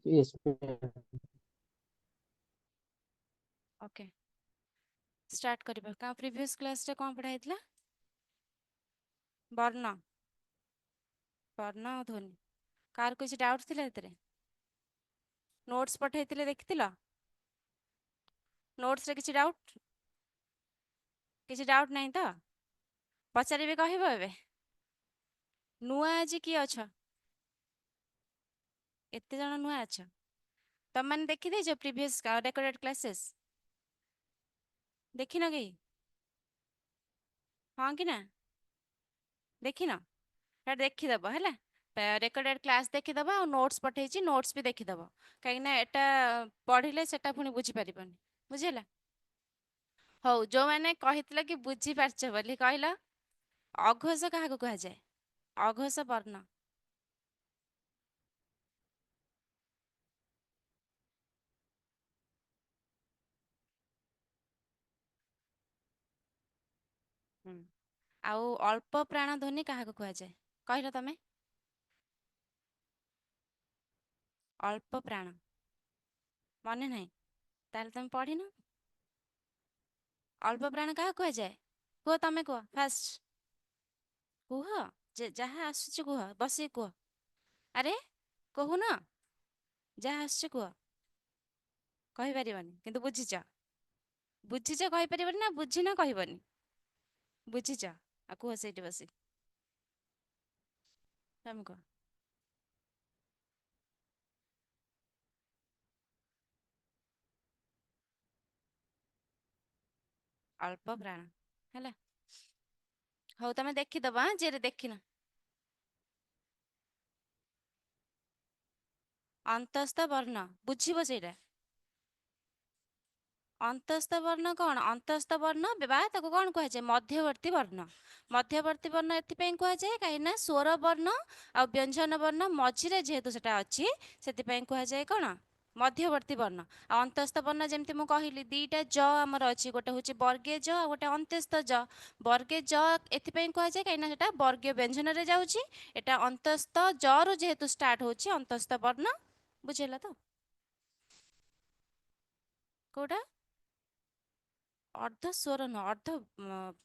Yes, ma'am. Okay, start କରିବା। କାରଣ previous କ୍ଲାସ୍ରେ କ'ଣ ପଢ଼ା ହେଇଥିଲା? ବର୍ଣ୍ଣ, ବର୍ଣ୍ଣ ଆଉ ଧ୍ୱନି। କାହାର କିଛି ଡାଉଟ୍ ଥିଲା ଏଥିରେ? ନୋଟ୍ସ ପଠେଇଥିଲେ, ଦେଖିଥିଲ? ନୋଟ୍ସରେ କିଛି ଡାଉଟ୍? କିଛି ଡାଉଟ୍ ନାହିଁ ତ? ପଚାରିବେ, କହିବ। ଏବେ ନୂଆ ଆଜି କିଏ ଅଛ? ଏତେ ଜଣ ନୂଆ ଅଛ। ତମମାନେ ଦେଖିଦେଇଛ ପ୍ରିଭିୟସ୍ ରେକର୍ଡେଡ୍ କ୍ଲାସେସ୍? ଦେଖିନ କେହି? ହଁ କି ନା? ଦେଖିନ? ସେଟା ଦେଖିଦବ, ହେଲା। ରେକର୍ଡେଡ୍ କ୍ଲାସ୍ ଦେଖିଦବ ଆଉ ନୋଟ୍ସ ପଠେଇଛି, ନୋଟ୍ସ ବି ଦେଖିଦବ, କାହିଁକିନା ଏଟା ପଢ଼ିଲେ ସେଟା ପୁଣି ବୁଝିପାରିବନି। ବୁଝିହେଲା? ହଉ, ଯୋଉମାନେ କହିଥିଲ କି ବୁଝିପାରିଛ ବୋଲି କହିଲ, ଅଘୋଷ କାହାକୁ କୁହାଯାଏ? ଅଘୋଷ ବର୍ଣ୍ଣ। ହୁଁ। ଆଉ ଅଳ୍ପ ପ୍ରାଣ ଧ୍ୱନି କାହାକୁ କୁହାଯାଏ, କହିଲ ତମେ? ଅଳ୍ପ ପ୍ରାଣ ମନେ ନାହିଁ? ତାହେଲେ ତମେ ପଢିନ। ଅଳ୍ପ ପ୍ରାଣ କାହାକୁ କୁହାଯାଏ, କୁହ। ତମେ କୁହ ଫାଷ୍ଟ, କୁହ। ଯେ ଯାହା ଆସୁଛି କୁହ, ବସିକି କୁହ। ଆରେ କହୁନ, ଯାହା ଆସୁଛି କୁହ। କହିପାରିବନି କିନ୍ତୁ ବୁଝିଛ। ବୁଝିଛ କହିପାରିବନି ନା ବୁଝିନ କହିବନି? ବୁଝିଛ, ଆଉ କୁହ ସେଇଠି ବସି। ତମେ କୁହ। ଅଳ୍ପ ପ୍ରାଣ ହେଲା। ହଉ, ତମେ ଦେଖିଦବ ଯିଏ ଦେଖିନ। ଅନ୍ତସ୍ଥ ବର୍ଣ୍ଣ ବୁଝିବ ସେଇଟା। ଅନ୍ତସ୍ଥ ବର୍ଣ୍ଣ କ'ଣ? ଅନ୍ତସ୍ଥ ବର୍ଣ୍ଣ ବା ତାକୁ କ'ଣ କୁହାଯାଏ? ମଧ୍ୟବର୍ତ୍ତୀ ବର୍ଣ୍ଣ। ମଧ୍ୟବର୍ତ୍ତୀ ବର୍ଣ୍ଣ ଏଥିପାଇଁ କୁହାଯାଏ କାହିଁକିନା ସ୍ୱର ବର୍ଣ୍ଣ ଆଉ ବ୍ୟଞ୍ଜନ ବର୍ଣ୍ଣ ମଝିରେ ଯେହେତୁ ସେଟା ଅଛି, ସେଥିପାଇଁ କୁହାଯାଏ କ'ଣ? ମଧ୍ୟବର୍ତ୍ତୀ ବର୍ଣ୍ଣ। ଆଉ ଅନ୍ତସ୍ଥ ବର୍ଣ୍ଣ, ଯେମିତି ମୁଁ କହିଲି, ଦିଟା ଜ ଆମର ଅଛି, ଗୋଟେ ହେଉଛି ବର୍ଗୀୟ ଜ ଆଉ ଗୋଟେ ଅନ୍ତସ୍ଥ ଜ। ବର୍ଗୀୟ ଜ ଏଥିପାଇଁ କୁହାଯାଏ କାହିଁକିନା ସେଟା ବର୍ଗୀୟ ବ୍ୟଞ୍ଜନରେ ଯାଉଛି। ଏଟା ଅନ୍ତସ୍ଥ ଜରୁ ଯେହେତୁ ଷ୍ଟାର୍ଟ ହେଉଛି, ଅନ୍ତସ୍ଥ ବର୍ଣ୍ଣ। ବୁଝିହେଲା ତ? କୋଉଟା? ଅର୍ଦ୍ଧ ସ୍ୱର ନୁହଁ, ଅର୍ଦ୍ଧ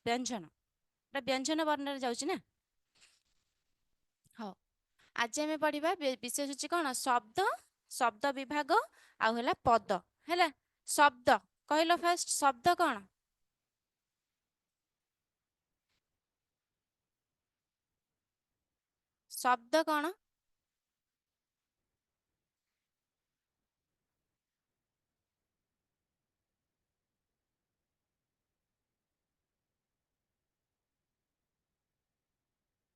ବ୍ୟଞ୍ଜନ। ଏଟା ବ୍ୟଞ୍ଜନ ବର୍ଣ୍ଣରେ ଯାଉଛି ନା। ହଉ, ଆଜି ଆମେ ପଢିବା ବିଷୟ ସୂଚୀ କ'ଣ? ଶବ୍ଦ, ଶବ୍ଦ ବିଭାଗ ଆଉ ହେଲା ପଦ। ହେଲା, ଶବ୍ଦ କହିଲ ଫାଷ୍ଟ, ଶବ୍ଦ କ'ଣ? ଶବ୍ଦ କ'ଣ?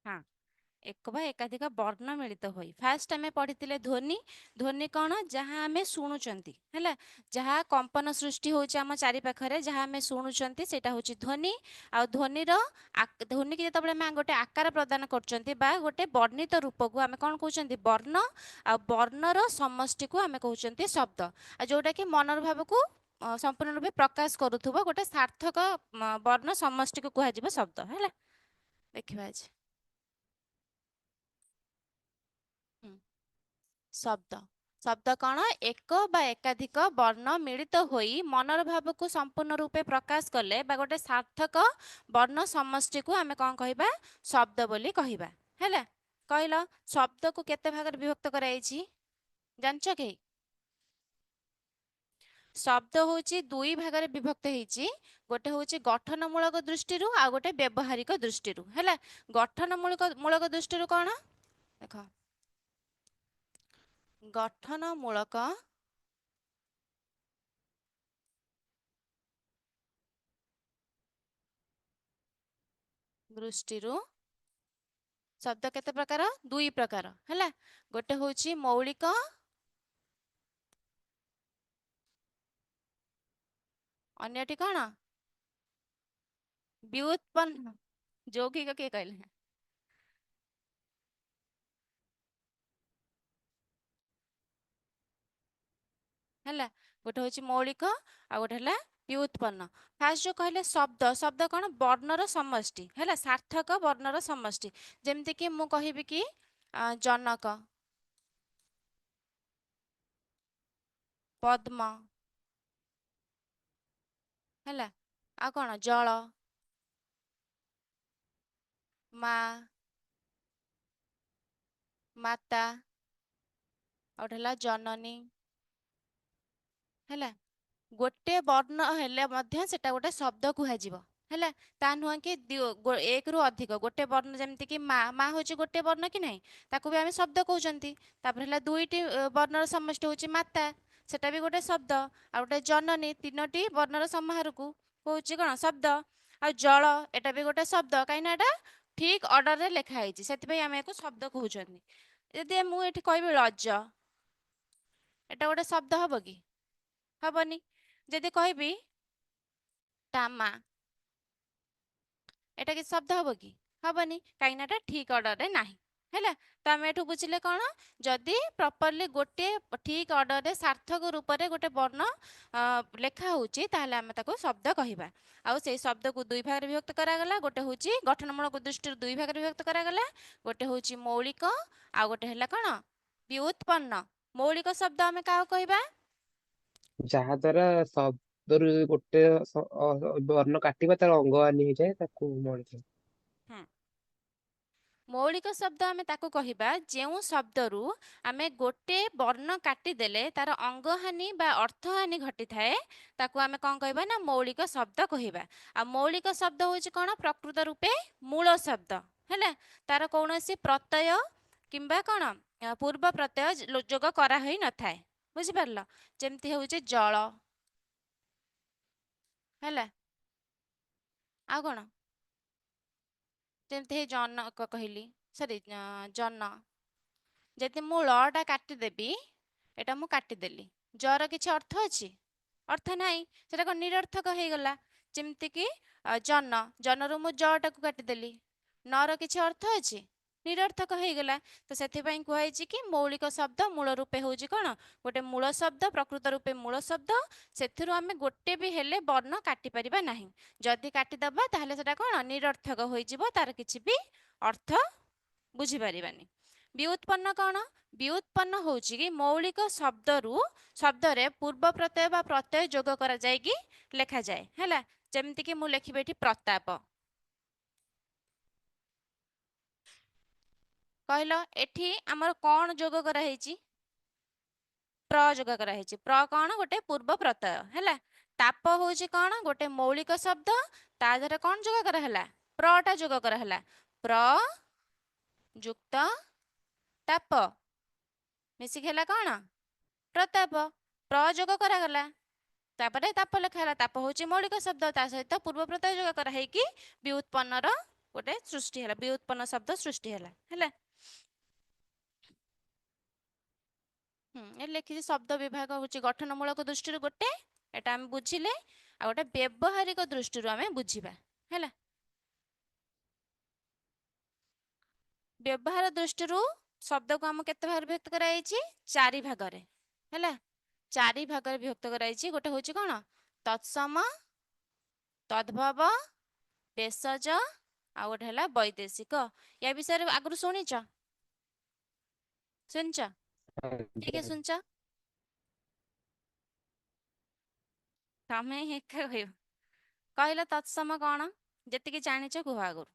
ହଁ, ଏକ ବା ଏକାଧିକ ବର୍ଣ୍ଣ ମିଳିତ ହୋଇ। ଫାଷ୍ଟ ଆମେ ପଢିଥିଲେ ଧ୍ୱନି। ଧ୍ୱନି କ'ଣ? ଯାହା ଆମେ ଶୁଣୁଛନ୍ତି, ହେଲା, ଯାହା କମ୍ପନ ସୃଷ୍ଟି ହେଉଛି ଆମ ଚାରିପାଖରେ, ଯାହା ଆମେ ଶୁଣୁଛନ୍ତି, ସେଇଟା ହେଉଛି ଧ୍ୱନି। ଆଉ ଧ୍ୱନିର, ଧ୍ୱନିକି ଯେତେବେଳେ ଆମେ ଗୋଟେ ଆକାର ପ୍ରଦାନ କରୁଛନ୍ତି ବା ଗୋଟେ ବର୍ଣ୍ଣିତ ରୂପକୁ ଆମେ କ'ଣ କହୁଛନ୍ତି? ବର୍ଣ୍ଣ। ଆଉ ବର୍ଣ୍ଣର ସମଷ୍ଟିକୁ ଆମେ କହୁଛନ୍ତି ଶବ୍ଦ। ଆଉ ଯୋଉଟାକି ମନର ଭାବକୁ ସମ୍ପୂର୍ଣ୍ଣ ରୂପେ ପ୍ରକାଶ କରୁଥିବ, ଗୋଟେ ସାର୍ଥକ ବର୍ଣ୍ଣ ସମଷ୍ଟିକୁ କୁହାଯିବ ଶବ୍ଦ। ହେଲା, ଦେଖିବା ଆଜି। ଶବ୍ଦ, ଶବ୍ଦ କ'ଣ? ଏକ ବା ଏକାଧିକ ବର୍ଣ୍ଣ ମିଳିତ ହୋଇ ମନର ଭାବକୁ ସମ୍ପୂର୍ଣ୍ଣ ରୂପେ ପ୍ରକାଶ କଲେ ବା ଗୋଟେ ସାର୍ଥକ ବର୍ଣ୍ଣ ସମଷ୍ଟିକୁ ଆମେ କ'ଣ କହିବା? ଶବ୍ଦ ବୋଲି କହିବା। ହେଲା, କହିଲ, ଶବ୍ଦକୁ କେତେ ଭାଗରେ ବିଭକ୍ତ କରାଯାଇଛି, ଜାଣିଛ କେହି? ଶବ୍ଦ ହଉଛି ଦୁଇ ଭାଗରେ ବିଭକ୍ତ ହେଇଛି। ଗୋଟେ ହଉଛି ଗଠନମୂଳକ ଦୃଷ୍ଟିରୁ ଆଉ ଗୋଟେ ବ୍ୟବହାରିକ ଦୃଷ୍ଟିରୁ। ହେଲା, ଗଠନମୂଳକ ମୂଳକ ଦୃଷ୍ଟିରୁ କ'ଣ? ଦେଖ, ଗଠନମୂଳକ ଦୃଷ୍ଟିରୁ ଶବ୍ଦ କେତେ ପ୍ରକାର? ଦୁଇ ପ୍ରକାର। ହେଲା, ଗୋଟେ ହଉଛି ମୌଳିକ, ଅନ୍ୟଟି କ'ଣ? ବ୍ୟୁତ୍ପନ୍ନ। ଯୌଗିକ କିଏ କହିଲେ? ହେଲା, ଗୋଟେ ହଉଛି ମୌଳିକ ଆଉ ଗୋଟେ ହେଲା ବ୍ୟୁତ୍ପନ୍ନ। ଫାଷ୍ଟ ଯୋଉ କହିଲେ ଶବ୍ଦ, ଶବ୍ଦ କ'ଣ? ବର୍ଣ୍ଣର ସମଷ୍ଟି। ହେଲା, ସାର୍ଥକ ବର୍ଣ୍ଣର ସମଷ୍ଟି। ଯେମିତିକି ମୁଁ କହିବି କି ଜନକ, ପଦ୍ମ, ହେଲା, ଆଉ କଣ ଜଳ, ମା, ମାତା, ଆଉ ଗୋଟେ ହେଲା ଜନନୀ। ହେଲା, ଗୋଟେ ବର୍ଣ୍ଣ ହେଲେ ମଧ୍ୟ ସେଟା ଗୋଟେ ଶବ୍ଦ କୁହାଯିବ। ହେଲା, ତା ନୁହଁ କି ଏକରୁ ଅଧିକ ଗୋଟେ ବର୍ଣ୍ଣ, ଯେମିତିକି ମା, ମା ହେଉଛି ଗୋଟେ ବର୍ଣ୍ଣ କି ନାହିଁ, ତାକୁ ବି ଆମେ ଶବ୍ଦ କହୁଛନ୍ତି। ତାପରେ ହେଲା ଦୁଇଟି ବର୍ଣ୍ଣର ସମଷ୍ଟି ହେଉଛି ମାତା, ସେଟା ବି ଗୋଟେ ଶବ୍ଦ। ଆଉ ଗୋଟେ ଜନନୀ, ତିନୋଟି ବର୍ଣ୍ଣର ସମାହାରକୁ କହୁଛି କ'ଣ ଶବ୍ଦ। ଆଉ ଜଳ, ଏଟା ବି ଗୋଟେ ଶବ୍ଦ, କାହିଁକିନା ଏଟା ଠିକ ଅର୍ଡରରେ ଲେଖା ହେଇଛି, ସେଥିପାଇଁ ଆମେ ୟାକୁ ଶବ୍ଦ କହୁଛନ୍ତି। ଯଦି ମୁଁ ଏଠି କହିବି ରଜ, ଏଟା ଗୋଟେ ଶବ୍ଦ ହବ କି? ହବନି। ଯଦି କହିବି ଟାମା, ଏଟା କିଛି ଶବ୍ଦ ହବ କି? ହବନି, କାହିଁକିନା ଏଟା ଠିକ ଅର୍ଡରରେ ନାହିଁ। ହେଲା, ତ ଆମେ ଏଠୁ ବୁଝିଲେ କ'ଣ, ଯଦି ପ୍ରପରଲି ଗୋଟିଏ ଠିକ ଅର୍ଡରରେ ସାର୍ଥକ ରୂପରେ ଗୋଟେ ବର୍ଣ୍ଣ ଲେଖା ହେଉଛି, ତାହେଲେ ଆମେ ତାକୁ ଶବ୍ଦ କହିବା। ଆଉ ସେଇ ଶବ୍ଦକୁ ଦୁଇ ଭାଗରେ ବିଭକ୍ତ କରାଗଲା। ଗୋଟେ ହେଉଛି ଗଠନମୂଳକ ଦୃଷ୍ଟିରୁ ଦୁଇ ଭାଗରେ ବିଭକ୍ତ କରାଗଲା, ଗୋଟେ ହେଉଛି ମୌଳିକ, ଆଉ ଗୋଟେ ହେଲା କ'ଣ ବ୍ୟୁତ୍ପନ୍ନ। ମୌଳିକ ଶବ୍ଦ ଆମେ କାହାକୁ କହିବା? ଯାହା ଦ୍ଵାରା ଶବ୍ଦରୁ ଗୋଟେ ବର୍ଣ୍ଣ କାଟିବା ତାର ଅଙ୍ଗ ହାନି ହେଇଯାଏ, ତାକୁ ମୌଳିକ। ମୌଳିକ ଶବ୍ଦ ଆମେ ତାକୁ କହିବା ଯେଉଁ ଶବ୍ଦରୁ ଆମେ ଗୋଟେ ବର୍ଣ୍ଣ କାଟିଦେଲେ ତାର ଅଙ୍ଗହାନି ବା ଅର୍ଥହାନି ଘଟିଥାଏ, ତାକୁ ଆମେ କ'ଣ କହିବା ନା ମୌଳିକ ଶବ୍ଦ କହିବା। ଆଉ ମୌଳିକ ଶବ୍ଦ ହେଉଛି କ'ଣ? ପ୍ରକୃତ ରୂପେ ମୂଳ ଶବ୍ଦ। ହେଲା, ତାର କୌଣସି ପ୍ରତ୍ୟୟ କିମ୍ବା କ'ଣ ପୂର୍ବ ପ୍ରତ୍ୟୟ ଯୋଗ କରାହୋଇ ନଥାଏ। ବୁଝିପାରିଲ? ଯେମିତି ହେଉଛି ଜଳ, ହେଲା, ଆଉ କ'ଣ ଯେମିତି ହେଇ ଜନ କହିଲି, ସରି ଜନ, ଯଦି ମୁଁ ଳଟା କାଟିଦେବି, ଏଇଟା ମୁଁ କାଟିଦେଲି, ଜର କିଛି ଅର୍ଥ ଅଛି? ଅର୍ଥ ନାହିଁ, ସେଟା କ'ଣ ନିରର୍ଥକ ହେଇଗଲା। ଯେମିତିକି ଜନ, ଜନରୁ ମୁଁ ଜଟାକୁ କାଟିଦେଲି, ନର କିଛି ଅର୍ଥ ଅଛି? ନିରର୍ଥକ ହେଇଗଲା। ତ ସେଥିପାଇଁ କୁହାଯାଇଛି କି ମୌଳିକ ଶବ୍ଦ ମୂଳ ରୂପେ ହେଉଛି କ'ଣ ଗୋଟେ ମୂଳ ଶବ୍ଦ, ପ୍ରକୃତ ରୂପେ ମୂଳ ଶବ୍ଦ, ସେଥିରୁ ଆମେ ଗୋଟେ ବି ହେଲେ ବର୍ଣ୍ଣ କାଟିପାରିବା ନାହିଁ। ଯଦି କାଟିଦେବା ତାହେଲେ ସେଟା କ'ଣ ନିରର୍ଥକ ହୋଇଯିବ, ତାର କିଛି ବି ଅର୍ଥ ବୁଝିପାରିବାନି। ବ୍ୟୁତ୍ପନ୍ନ କ'ଣ? ବ୍ୟୁତ୍ପନ୍ନ ହେଉଛି କି ମୌଳିକ ଶବ୍ଦରୁ ଶବ୍ଦରେ ପୂର୍ବ ପ୍ରତ୍ୟୟ ବା ପ୍ରତ୍ୟୟ ଯୋଗ କରାଯାଇକି ଲେଖାଯାଏ। ହେଲା, ଯେମିତିକି ମୁଁ ଲେଖିବି ଏଠି ପ୍ରତାପ। କହିଲ ଏଠି ଆମର କ'ଣ ଯୋଗ କରାହେଇଛି? ପ୍ର ଯୋଗ କରାହେଇଛି। ପ୍ର କ'ଣ? ଗୋଟେ ପୂର୍ବ ପ୍ରତ୍ୟୟ। ହେଲା, ତାପ ହେଉଛି କ'ଣ ଗୋଟେ ମୌଳିକ ଶବ୍ଦ, ତା ଦେହରେ କ'ଣ ଯୋଗ କରାହେଲା? ପ୍ରଟା ଯୋଗ କରାହେଲା। ପ୍ର ଯୁକ୍ତ ତାପ ମିଶିକି ହେଲା କ'ଣ ପ୍ରତାପ। ପ୍ର ଯୋଗ କରାଗଲା, ତାପରେ ତାପ ଲେଖା ହେଲା। ତାପ ହେଉଛି ମୌଳିକ ଶବ୍ଦ, ତା ସହିତ ପୂର୍ବ ପ୍ରତ୍ୟୟ ଯୋଗ କରାହେଇକି ବ୍ୟୁତ୍ପନ୍ନର ଗୋଟେ ସୃଷ୍ଟି ହେଲା, ବ୍ୟୁତ୍ପନ୍ନ ଶବ୍ଦ ସୃଷ୍ଟି ହେଲା। ହେଲା, ଏଠି ଲେଖିଛି ଶବ୍ଦ ବିଭାଗ ହେଉଛି ଗଠନମୂଳକ ଦୃଷ୍ଟିରୁ ଗୋଟେ, ଏଟା ଆମେ ବୁଝିଲେ, ଆଉ ଗୋଟେ ବ୍ୟବହାରିକ ଦୃଷ୍ଟିରୁ ଆମେ ବୁଝିବା। ହେଲା, ବ୍ୟବହାର ଦୃଷ୍ଟିରୁ ଶବ୍ଦକୁ ଆମ କେତେ ଭାଗରେ ବିଭକ୍ତ କରାଯାଇଛି? ଚାରି ଭାଗରେ। ହେଲା, ଚାରି ଭାଗରେ ବିଭକ୍ତ କରାଯାଇଛି। ଗୋଟେ ହେଉଛି କ'ଣ ତତ୍ସମ, ତଦ୍ଭବ, ଦେଶଜ, ଆଉ ଗୋଟେ ହେଲା ବୈଦେଶିକ। ୟା ବିଷୟରେ ଆଗରୁ ଶୁଣିଛ? ଶୁଣିଛ? କିଏ କିଏ ଆଜ୍ଞା। ଶୁଣିଛ? ତମେ ଏକା କହିବ। କହିଲ ତତ୍ସମ କ'ଣ? ଯେତିକି ଜାଣିଛ କୁହ ଆଗରୁ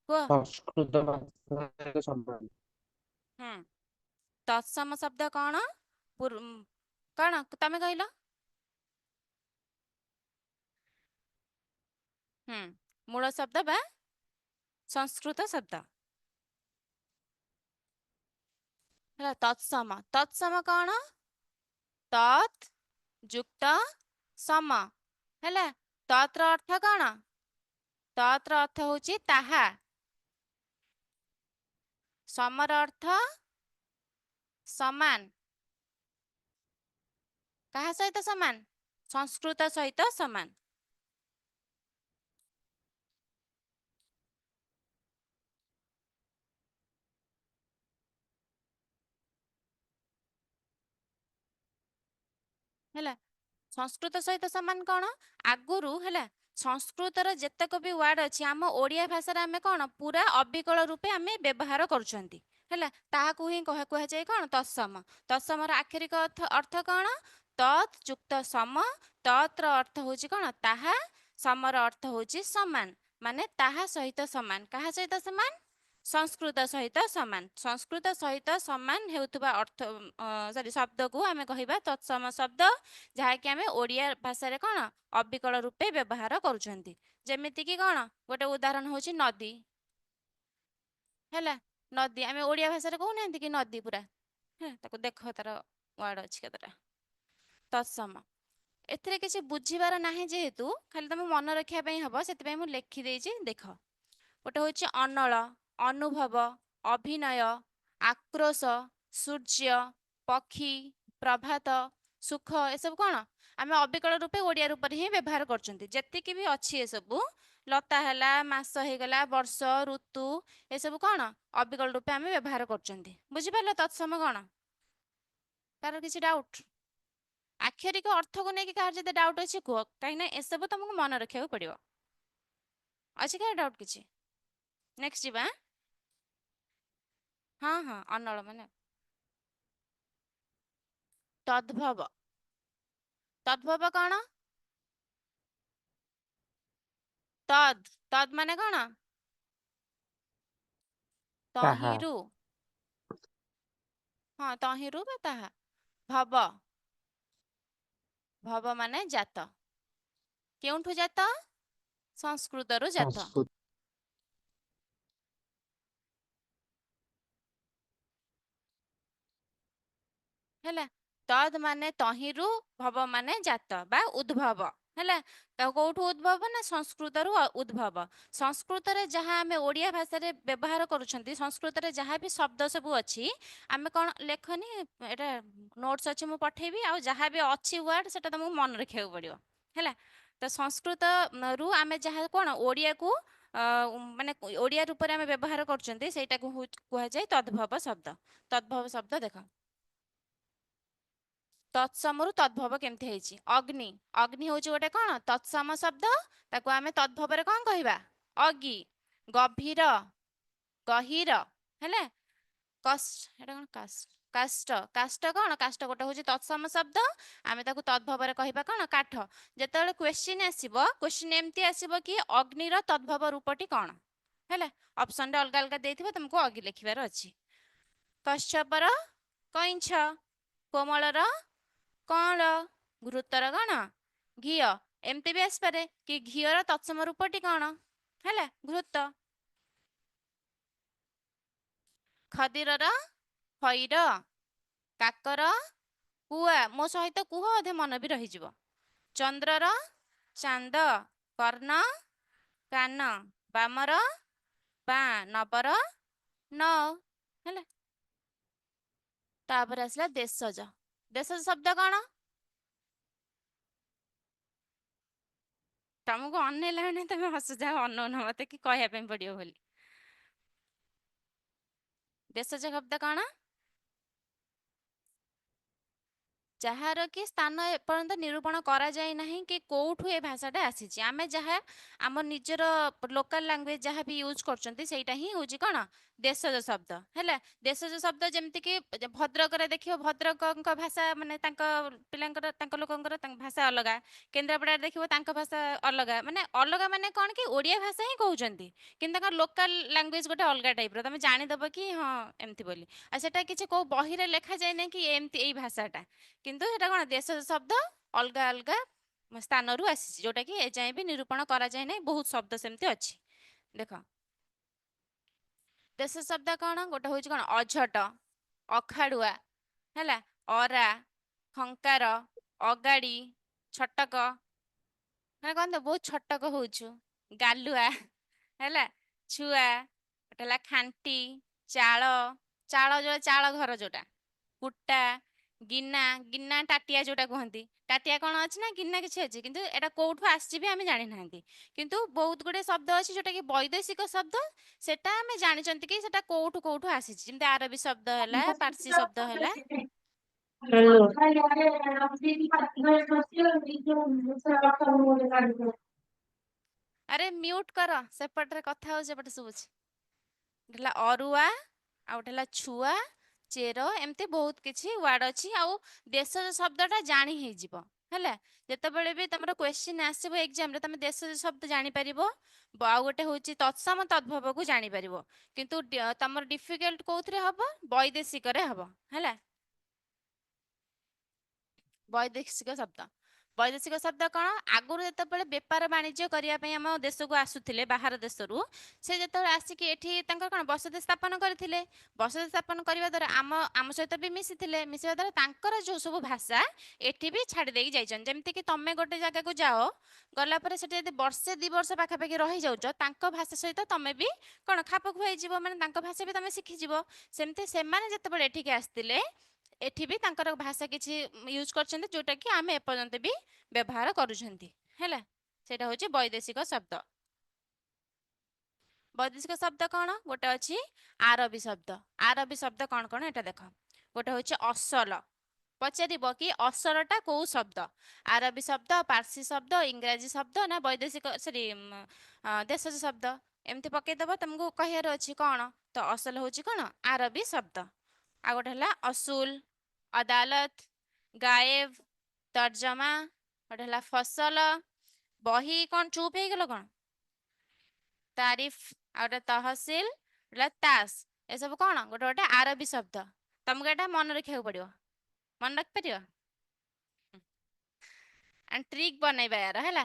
କୁହ। ସଂସ୍କୃତ ଭାଷାର ସମାନ। ତତ୍ସମ ଶବ୍ଦ କ'ଣ? କ'ଣ ତମେ କହିଲ? ମୂଳ ଶବ୍ଦ ବା ସଂସ୍କୃତ ଶବ୍ଦ ହେଲା ତତ୍ସମ। ତତ୍ସମ କ'ଣ? ତତ୍ ଯୁକ୍ତ ସମ। ହେଲା, ତତ୍ ର ଅର୍ଥ କ'ଣ? ତତ୍ ର ଅର୍ଥ ହଉଛି ତାହା, ସମର ଅର୍ଥ ସମାନ। କାହା ସହିତ ସମାନ? ସଂସ୍କୃତ ସହିତ ସମାନ। ହେଲା, ସଂସ୍କୃତ ସହିତ ସମାନ କ'ଣ? ଆଗରୁ ହେଲା ସଂସ୍କୃତର ଯେତେକ ବି ୱାର୍ଡ ଅଛି ଆମ ଓଡ଼ିଆ ଭାଷାରେ ଆମେ କ'ଣ ପୁରା ଅବିକଳ ରୂପେ ଆମେ ବ୍ୟବହାର କରୁଛନ୍ତି। ହେଲା, ତାହାକୁ ହିଁ କୁହାଯାଏ କଣ? ତତ୍ସମ। ତତ୍ସମର ଆକ୍ଷରିକ ଅର୍ଥ କଣ? ତତ୍ ଯୁକ୍ତ ସମ। ତତ୍ ର ଅର୍ଥ ହଉଛି କଣ? ତାହା। ସମର ଅର୍ଥ ହଉଛି ସମାନ, ମାନେ ତାହା ସହିତ ସମାନ। କାହା ସହିତ ସମାନ? ସଂସ୍କୃତ ସହିତ ସମାନ। ସଂସ୍କୃତ ସହିତ ସମାନ ହେଉଥିବା ଅର୍ଥ, ସରି, ଶବ୍ଦକୁ ଆମେ କହିବା ତତ୍ସମ ଶବ୍ଦ, ଯାହାକି ଆମେ ଓଡ଼ିଆ ଭାଷାରେ କଣ ଅବିକଳ ରୂପେ ବ୍ୟବହାର କରୁଛନ୍ତି। ଯେମିତିକି କଣ ଗୋଟେ ଉଦାହରଣ ହଉଛି ନଦୀ। ହେଲା, ନଦୀ ଆମେ ଓଡ଼ିଆ ଭାଷାରେ କହୁନାହାନ୍ତି କି ନଦୀ ପୁରା? ହେଲା, ତାକୁ ଦେଖ ତାର ୱାର୍ଡ ଅଛି କେତେଟା ତତ୍ସମ। ଏଥିରେ କିଛି ବୁଝିବାର ନାହିଁ, ଯେହେତୁ ଖାଲି ତମେ ମନେ ରଖିବା ପାଇଁ ହବ, ସେଥିପାଇଁ ମୁଁ ଲେଖିଦେଇଛି। ଦେଖ, ଗୋଟେ ହଉଛି ଅନଳ, ଅନୁଭବ, ଅଭିନୟ, ଆକ୍ରୋଶ, ସୂର୍ଯ୍ୟ, ପକ୍ଷୀ, ପ୍ରଭାତ, ସୁଖ, ଏସବୁ କଣ ଆମେ ଅବିକଳ ରୂପେ ଓଡ଼ିଆ ରୂପରେ ହିଁ ବ୍ୟବହାର କରୁଛନ୍ତି। ଯେତିକି ବି ଅଛି ଏସବୁ, ଲତା ହେଲା, ମାସ ହେଇଗଲା, ବର୍ଷ, ଋତୁ, ଏସବୁ କଣ ଅବିକଳ ରୂପେ ଆମେ ବ୍ୟବହାର କରୁଛନ୍ତି। ବୁଝିପାରିଲ ତତ୍ସମ କଣ? କାହାର କିଛି ଡାଉଟ୍? ଆକ୍ଷରିକ ଅର୍ଥକୁ ନେଇକି କାହାର ଯଦି ଡାଉଟ୍ ଅଛି କୁହ, କାହିଁକିନା ଏସବୁ ତମକୁ ମନେ ରଖିବାକୁ ପଡିବ। ଅଛି କାହାର ଡାଉଟ୍ କିଛି? ନେକ୍ସଟ ଯିବା। ହଁ ହଁ, ଅନଳ ମାନେ ତଦ୍ଭବ। ତଦ୍ଭବ କଣ? ତଦ୍, ତଦ୍ ମାନେ କଣ? ତାହା। ତହିଁରୁ। ହଁ, ତହିଁରୁ ବା ତାହା। ଭବ, ଭବ ମାନେ ଜାତ। କେଉଁଠୁ ଜାତ? ସଂସ୍କୃତରୁ ଜାତ। ସଂସ୍କୃତ। ହେଲା, ତଦ୍ ମାନେ ତହିଁରୁ, ଭବ ମାନେ ଜାତ ବା ଉଦ୍ଭବ। ହେଲା, ତ କୋଉଠୁ ଉଦ୍ଭବ? ନା ସଂସ୍କୃତରୁ ଉଦ୍ଭବ। ସଂସ୍କୃତରେ ଯାହା ଆମେ ଓଡ଼ିଆ ଭାଷାରେ ବ୍ୟବହାର କରୁଛନ୍ତି, ସଂସ୍କୃତରେ ଯାହା ବି ଶବ୍ଦ ସବୁ ଅଛି, ଆମେ କଣ ଲେଖନି, ଏଇଟା ନୋଟ୍ସ ଅଛି, ମୁଁ ପଠେଇବି। ଆଉ ଯାହା ବି ଅଛି ୱାର୍ଡ, ସେଟା ତମକୁ ମନେ ରଖିବାକୁ ପଡିବ। ହେଲା, ତ ସଂସ୍କୃତ ରୁ ଆମେ ଯାହା କଣ ଓଡ଼ିଆକୁ ମାନେ ଓଡ଼ିଆ ରୂପରେ ଆମେ ବ୍ୟବହାର କରୁଛନ୍ତି, ସେଇଟାକୁ କୁହାଯାଏ ତଦ୍ଭବ ଶବ୍ଦ। ତଦ୍ଭବ ଶବ୍ଦ ଦେଖ, ତତ୍ସମରୁ ତଦ୍ଭବ କେମିତି ହେଇଛି। ଅଗ୍ନି, ଅଗ୍ନି ହଉଛି ଗୋଟେ କଣ ତତ୍ସମ ଶବ୍ଦ, ତାକୁ ଆମେ ତଦ୍ଭବରେ କଣ କହିବା? ଅଗି। ଗଭୀର, ଗହୀର। ହେଲା, କଷ୍ଟ, ଏଟା କଣ? କାଷ୍ଟ, କାଷ୍ଟ, କାଷ୍ଟ କଣ? କାଷ୍ଟ ଗୋଟେ ହଉଛି ତତ୍ସମ ଶବ୍ଦ, ଆମେ ତାକୁ ତଦ୍ଭବରେ କହିବା କଣ? କାଠ। ଯେତେବେଳେ କ୍ୱେଶ୍ଚିନ୍ ଆସିବ, କ୍ୱେଶ୍ଚିନ୍ ଏମିତି ଆସିବ କି ଅଗ୍ନିର ତଦ୍ଭବ ରୂପଟି କଣ? ହେଲା, ଅପସନରେ ଅଲଗା ଅଲଗା ଦେଇଥିବ, ତମକୁ ଅଗି ଲେଖିବାର ଅଛି। କଶ୍ୟପର କଇଁଛ, କୋମଳର କଅଁଳ, ଘୃତର କଣ? ଘିଅ। ଏମିତି ବି ଆସିପାରେ କି ଘିଅର ତତ୍ସମ ରୂପଟି କଣ? ହେଲା, ଘୃତ। ଖଦିରର ଖଇର, କାକର କୁଆ। ମୋ ସହିତ କୁହ, ଅଧେ ମନ ବି ରହିଯିବ। ଚନ୍ଦ୍ରର ଚାନ୍ଦ, କର୍ଣ୍ଣ କାନ, ବାମର ବାଁ, ନବର ନ। ହେଲା, ତାପରେ ଆସିଲା ଦେଶଜ। ଦେଶଜ ଶବ୍ଦ କଣ? ତମକୁ ଅନେଇଲା ମାନେ ତମେ ହସୁଛ, ଆଉ ଅନଉନ ମତେ କି କହିବା ପାଇଁ ପଡିବ ବୋଲି। ଦେଶଜ ଶବ୍ଦ କଣ? ଯାହାର କି ସ୍ଥାନ ଏପର୍ଯ୍ୟନ୍ତ ନିରୂପଣ କରାଯାଇ ନାହିଁ କି କୋଉଠୁ ଏ ଭାଷାଟା ଆସିଛି। ଆମେ ଯାହା ଆମ ନିଜର ଲୋକାଲ ଲାଙ୍ଗୁଏଜ ଯାହା ବି ୟୁଜ୍ କରୁଛନ୍ତି, ସେଇଟା ହିଁ ହଉଛି କଣ? ଦେଶଜ ଶବ୍ଦ। ହେଲା, ଦେଶଜ ଶବ୍ଦ ଯେମିତିକି ଭଦ୍ରକରେ ଦେଖିବ ଭଦ୍ରକଙ୍କ ଭାଷା, ମାନେ ତାଙ୍କ ପିଲାଙ୍କର, ତାଙ୍କ ଲୋକଙ୍କର ତାଙ୍କ ଭାଷା ଅଲଗା। କେନ୍ଦ୍ରାପଡ଼ାରେ ଦେଖିବ ତାଙ୍କ ଭାଷା ଅଲଗା। ମାନେ ଅଲଗା ମାନେ କଣ କି ଓଡ଼ିଆ ଭାଷା ହିଁ କହୁଛନ୍ତି, କିନ୍ତୁ ତାଙ୍କ ଲୋକାଲ ଲାଙ୍ଗୁଏଜ ଗୋଟେ ଅଲଗା ଟାଇପର, ତମେ ଜାଣିଦବ କି ହଁ ଏମିତି ବୋଲି। ଆଉ ସେଟା କିଛି କୋଉ ବହିରେ ଲେଖାଯାଏ ନାହିଁ କି ଏମିତି ଏଇ ଭାଷାଟା, କିନ୍ତୁ ସେଟା କଣ ଦେଶଜ ଶବ୍ଦ ଅଲଗା ଅଲଗା ସ୍ଥାନରୁ ଆସିଛି, ଯୋଉଟା କି ଏଯାଏଁ ବି ନିରୂପଣ କରାଯାଏ ନାହିଁ। ବହୁତ ଶବ୍ଦ ସେମିତି ଅଛି। ଦେଖ, ଦେଶ ଶବ୍ଦ କଣ? ଗୋଟେ ହଉଛି କଣ ଅଝଟ, ଅଖାଡୁଆ, ହେଲା, ଅରା, ଖଙ୍କାର, ଅଗାଡି, ଛଟକ, ମାନେ କଣ ତ ବହୁତ ଛଟକ ହଉଛୁ, ଗାଲୁଆ, ହେଲା, ଛୁଆ, ଗୋଟେ ହେଲା ଖାଣ୍ଟି, ଚାଳ, ଚାଳ ଯୋଉ ଚାଳ ଘର ଯୋଉଟା, କୁଟା, ଗିନା, ଗିନା ତାଟିଆ ଯୋଉଟା କୁହନ୍ତି। ତାଟିଆ କଣ ଅଛି ନା ଗିନା କିଛି ଅଛି, କିନ୍ତୁ ଏଟା କୋଉଠୁ ଆସିଛି ବି ଆମେ ଜାଣିନାହାନ୍ତି। କିନ୍ତୁ ବହୁତ ଗୁଡେ ଶବ୍ଦ ଅଛି ଯୋଉଟା କି ବୈଦେଶିକ ଶବ୍ଦ, ସେଟା ଆମେ ଜାଣିଛନ୍ତି କି ସେଟା କୋଉଠୁ କୋଉଠୁ ଆସିଛି। ଯେମିତି ଆରବୀ ଶବ୍ଦ ହେଲା, ପାର୍ସୀ ଶବ୍ଦ ହେଲା। ହ୍ୟାଲୋ। ଆରେ ମ୍ୟୁଟ କର, ସେପଟରେ କଥା ହଉଛି, ଏପଟେ ଶୁଭୁଛି। ହେଲା ଅରୁଆ, ଆଉ ଗୋଟେ ହେଲା ଛୁଆ, ଚେର, ଏମିତି ବହୁତ କିଛି ୱାର୍ଡ ଅଛି। ଆଉ ଦେଶଜ ଶବ୍ଦଟା ଜାଣି ହେଇଯିବ ହେଲା, ଯେତେବେଳେ ବି ତମର କ୍ୱେଶ୍ଚିନ୍ ଆସିବ ଏକ୍ଜାମରେ ତମେ ଦେଶଜ ଶବ୍ଦ ଜାଣିପାରିବ। ଆଉ ଗୋଟେ ହଉଛି ତତ୍ସମ ତଦ୍ଭବକୁ ଜାଣିପାରିବ। କିନ୍ତୁ ତମର ଡିଫିକଲ୍ଟ କୋଉଥିରେ ହବ? ବୈଦେଶିକରେ ହବ ହେଲା। ବୈଦେଶିକ ଶବ୍ଦ, ବୈଦେଶିକ ଶବ୍ଦ କ'ଣ? ଆଗରୁ ଯେତେବେଳେ ବେପାର ବାଣିଜ୍ୟ କରିବା ପାଇଁ ଆମ ଦେଶକୁ ଆସୁଥିଲେ ବାହାର ଦେଶରୁ, ସେ ଯେତେବେଳେ ଆସିକି ଏଠି ତାଙ୍କର କ'ଣ ବସତି ସ୍ଥାପନ କରିଥିଲେ। ବସତି ସ୍ଥାପନ କରିବା ଦ୍ୱାରା ଆମ ସହିତ ବି ମିଶିଥିଲେ। ମିଶିବା ଦ୍ୱାରା ତାଙ୍କର ଯେଉଁ ସବୁ ଭାଷା ଏଠି ବି ଛାଡ଼ି ଦେଇକି ଯାଇଛନ୍ତି। ଯେମିତିକି ତମେ ଗୋଟେ ଜାଗାକୁ ଯାଅ, ଗଲା ପରେ ସେଠି ଯଦି ବର୍ଷେ 2 ବର୍ଷ ପାଖାପାଖି ରହିଯାଉଛ, ତାଙ୍କ ଭାଷା ସହିତ ତମେ ବି କ'ଣ ଖାପ ଖୁଆଇଯିବ, ମାନେ ତାଙ୍କ ଭାଷା ବି ତମେ ଶିଖିଯିବ। ସେମିତି ସେମାନେ ଯେତେବେଳେ ଏଠିକି ଆସିଥିଲେ, ଏଠି ବି ତାଙ୍କର ଭାଷା କିଛି ୟୁଜ୍ କରିଛନ୍ତି, ଯୋଉଟା କି ଆମେ ଏପର୍ଯ୍ୟନ୍ତ ବି ବ୍ୟବହାର କରୁଛନ୍ତି ହେଲା। ସେଇଟା ହଉଛି ବୈଦେଶିକ ଶବ୍ଦ। ବୈଦେଶିକ ଶବ୍ଦ କ'ଣ? ଗୋଟେ ଅଛି ଆରବୀ ଶବ୍ଦ। ଆରବୀ ଶବ୍ଦ କ'ଣ କ'ଣ ଏଟା ଦେଖ। ଗୋଟେ ହଉଛି ଅସଲ। ପଚାରିବ କି ଅସଲଟା କୋଉ ଶବ୍ଦ? ଆରବୀ ଶବ୍ଦ, ପାର୍ସୀ ଶବ୍ଦ, ଇଂରାଜୀ ଶବ୍ଦ ନା ବୈଦେଶିକ ସରି ଦେଶଜ ଶବ୍ଦ? ଏମିତି ପକେଇଦବ, ତମକୁ କହିବାର ଅଛି କ'ଣ। ତ ଅସଲ ହଉଛି କ'ଣ? ଆରବୀ ଶବ୍ଦ। ଆଉ ଗୋଟେ ହେଲା ଅସୁଲ, ଅଦାଲତ, ଗାଏବ, ତର୍ଜମା। ଗୋଟେ ହେଲା ଫସଲ, ବହି। କ'ଣ ଚୁପ୍ ହେଇଗଲ କ'ଣ? ତାରିଫ। ଆଉ ଗୋଟେ ତହସିଲ, ଗୋଟେ ତାସ। ଏସବୁ କ'ଣ ଗୋଟେ ଗୋଟେ ଆରବୀ ଶବ୍ଦ। ତମକୁ ଏଇଟା ମନେ ରଖିବାକୁ ପଡିବ। ମନେ ରଖିପାରିବ? ଆଣ୍ଡ ଟ୍ରିକ୍ ବନେଇବା ୟାର ହେଲା।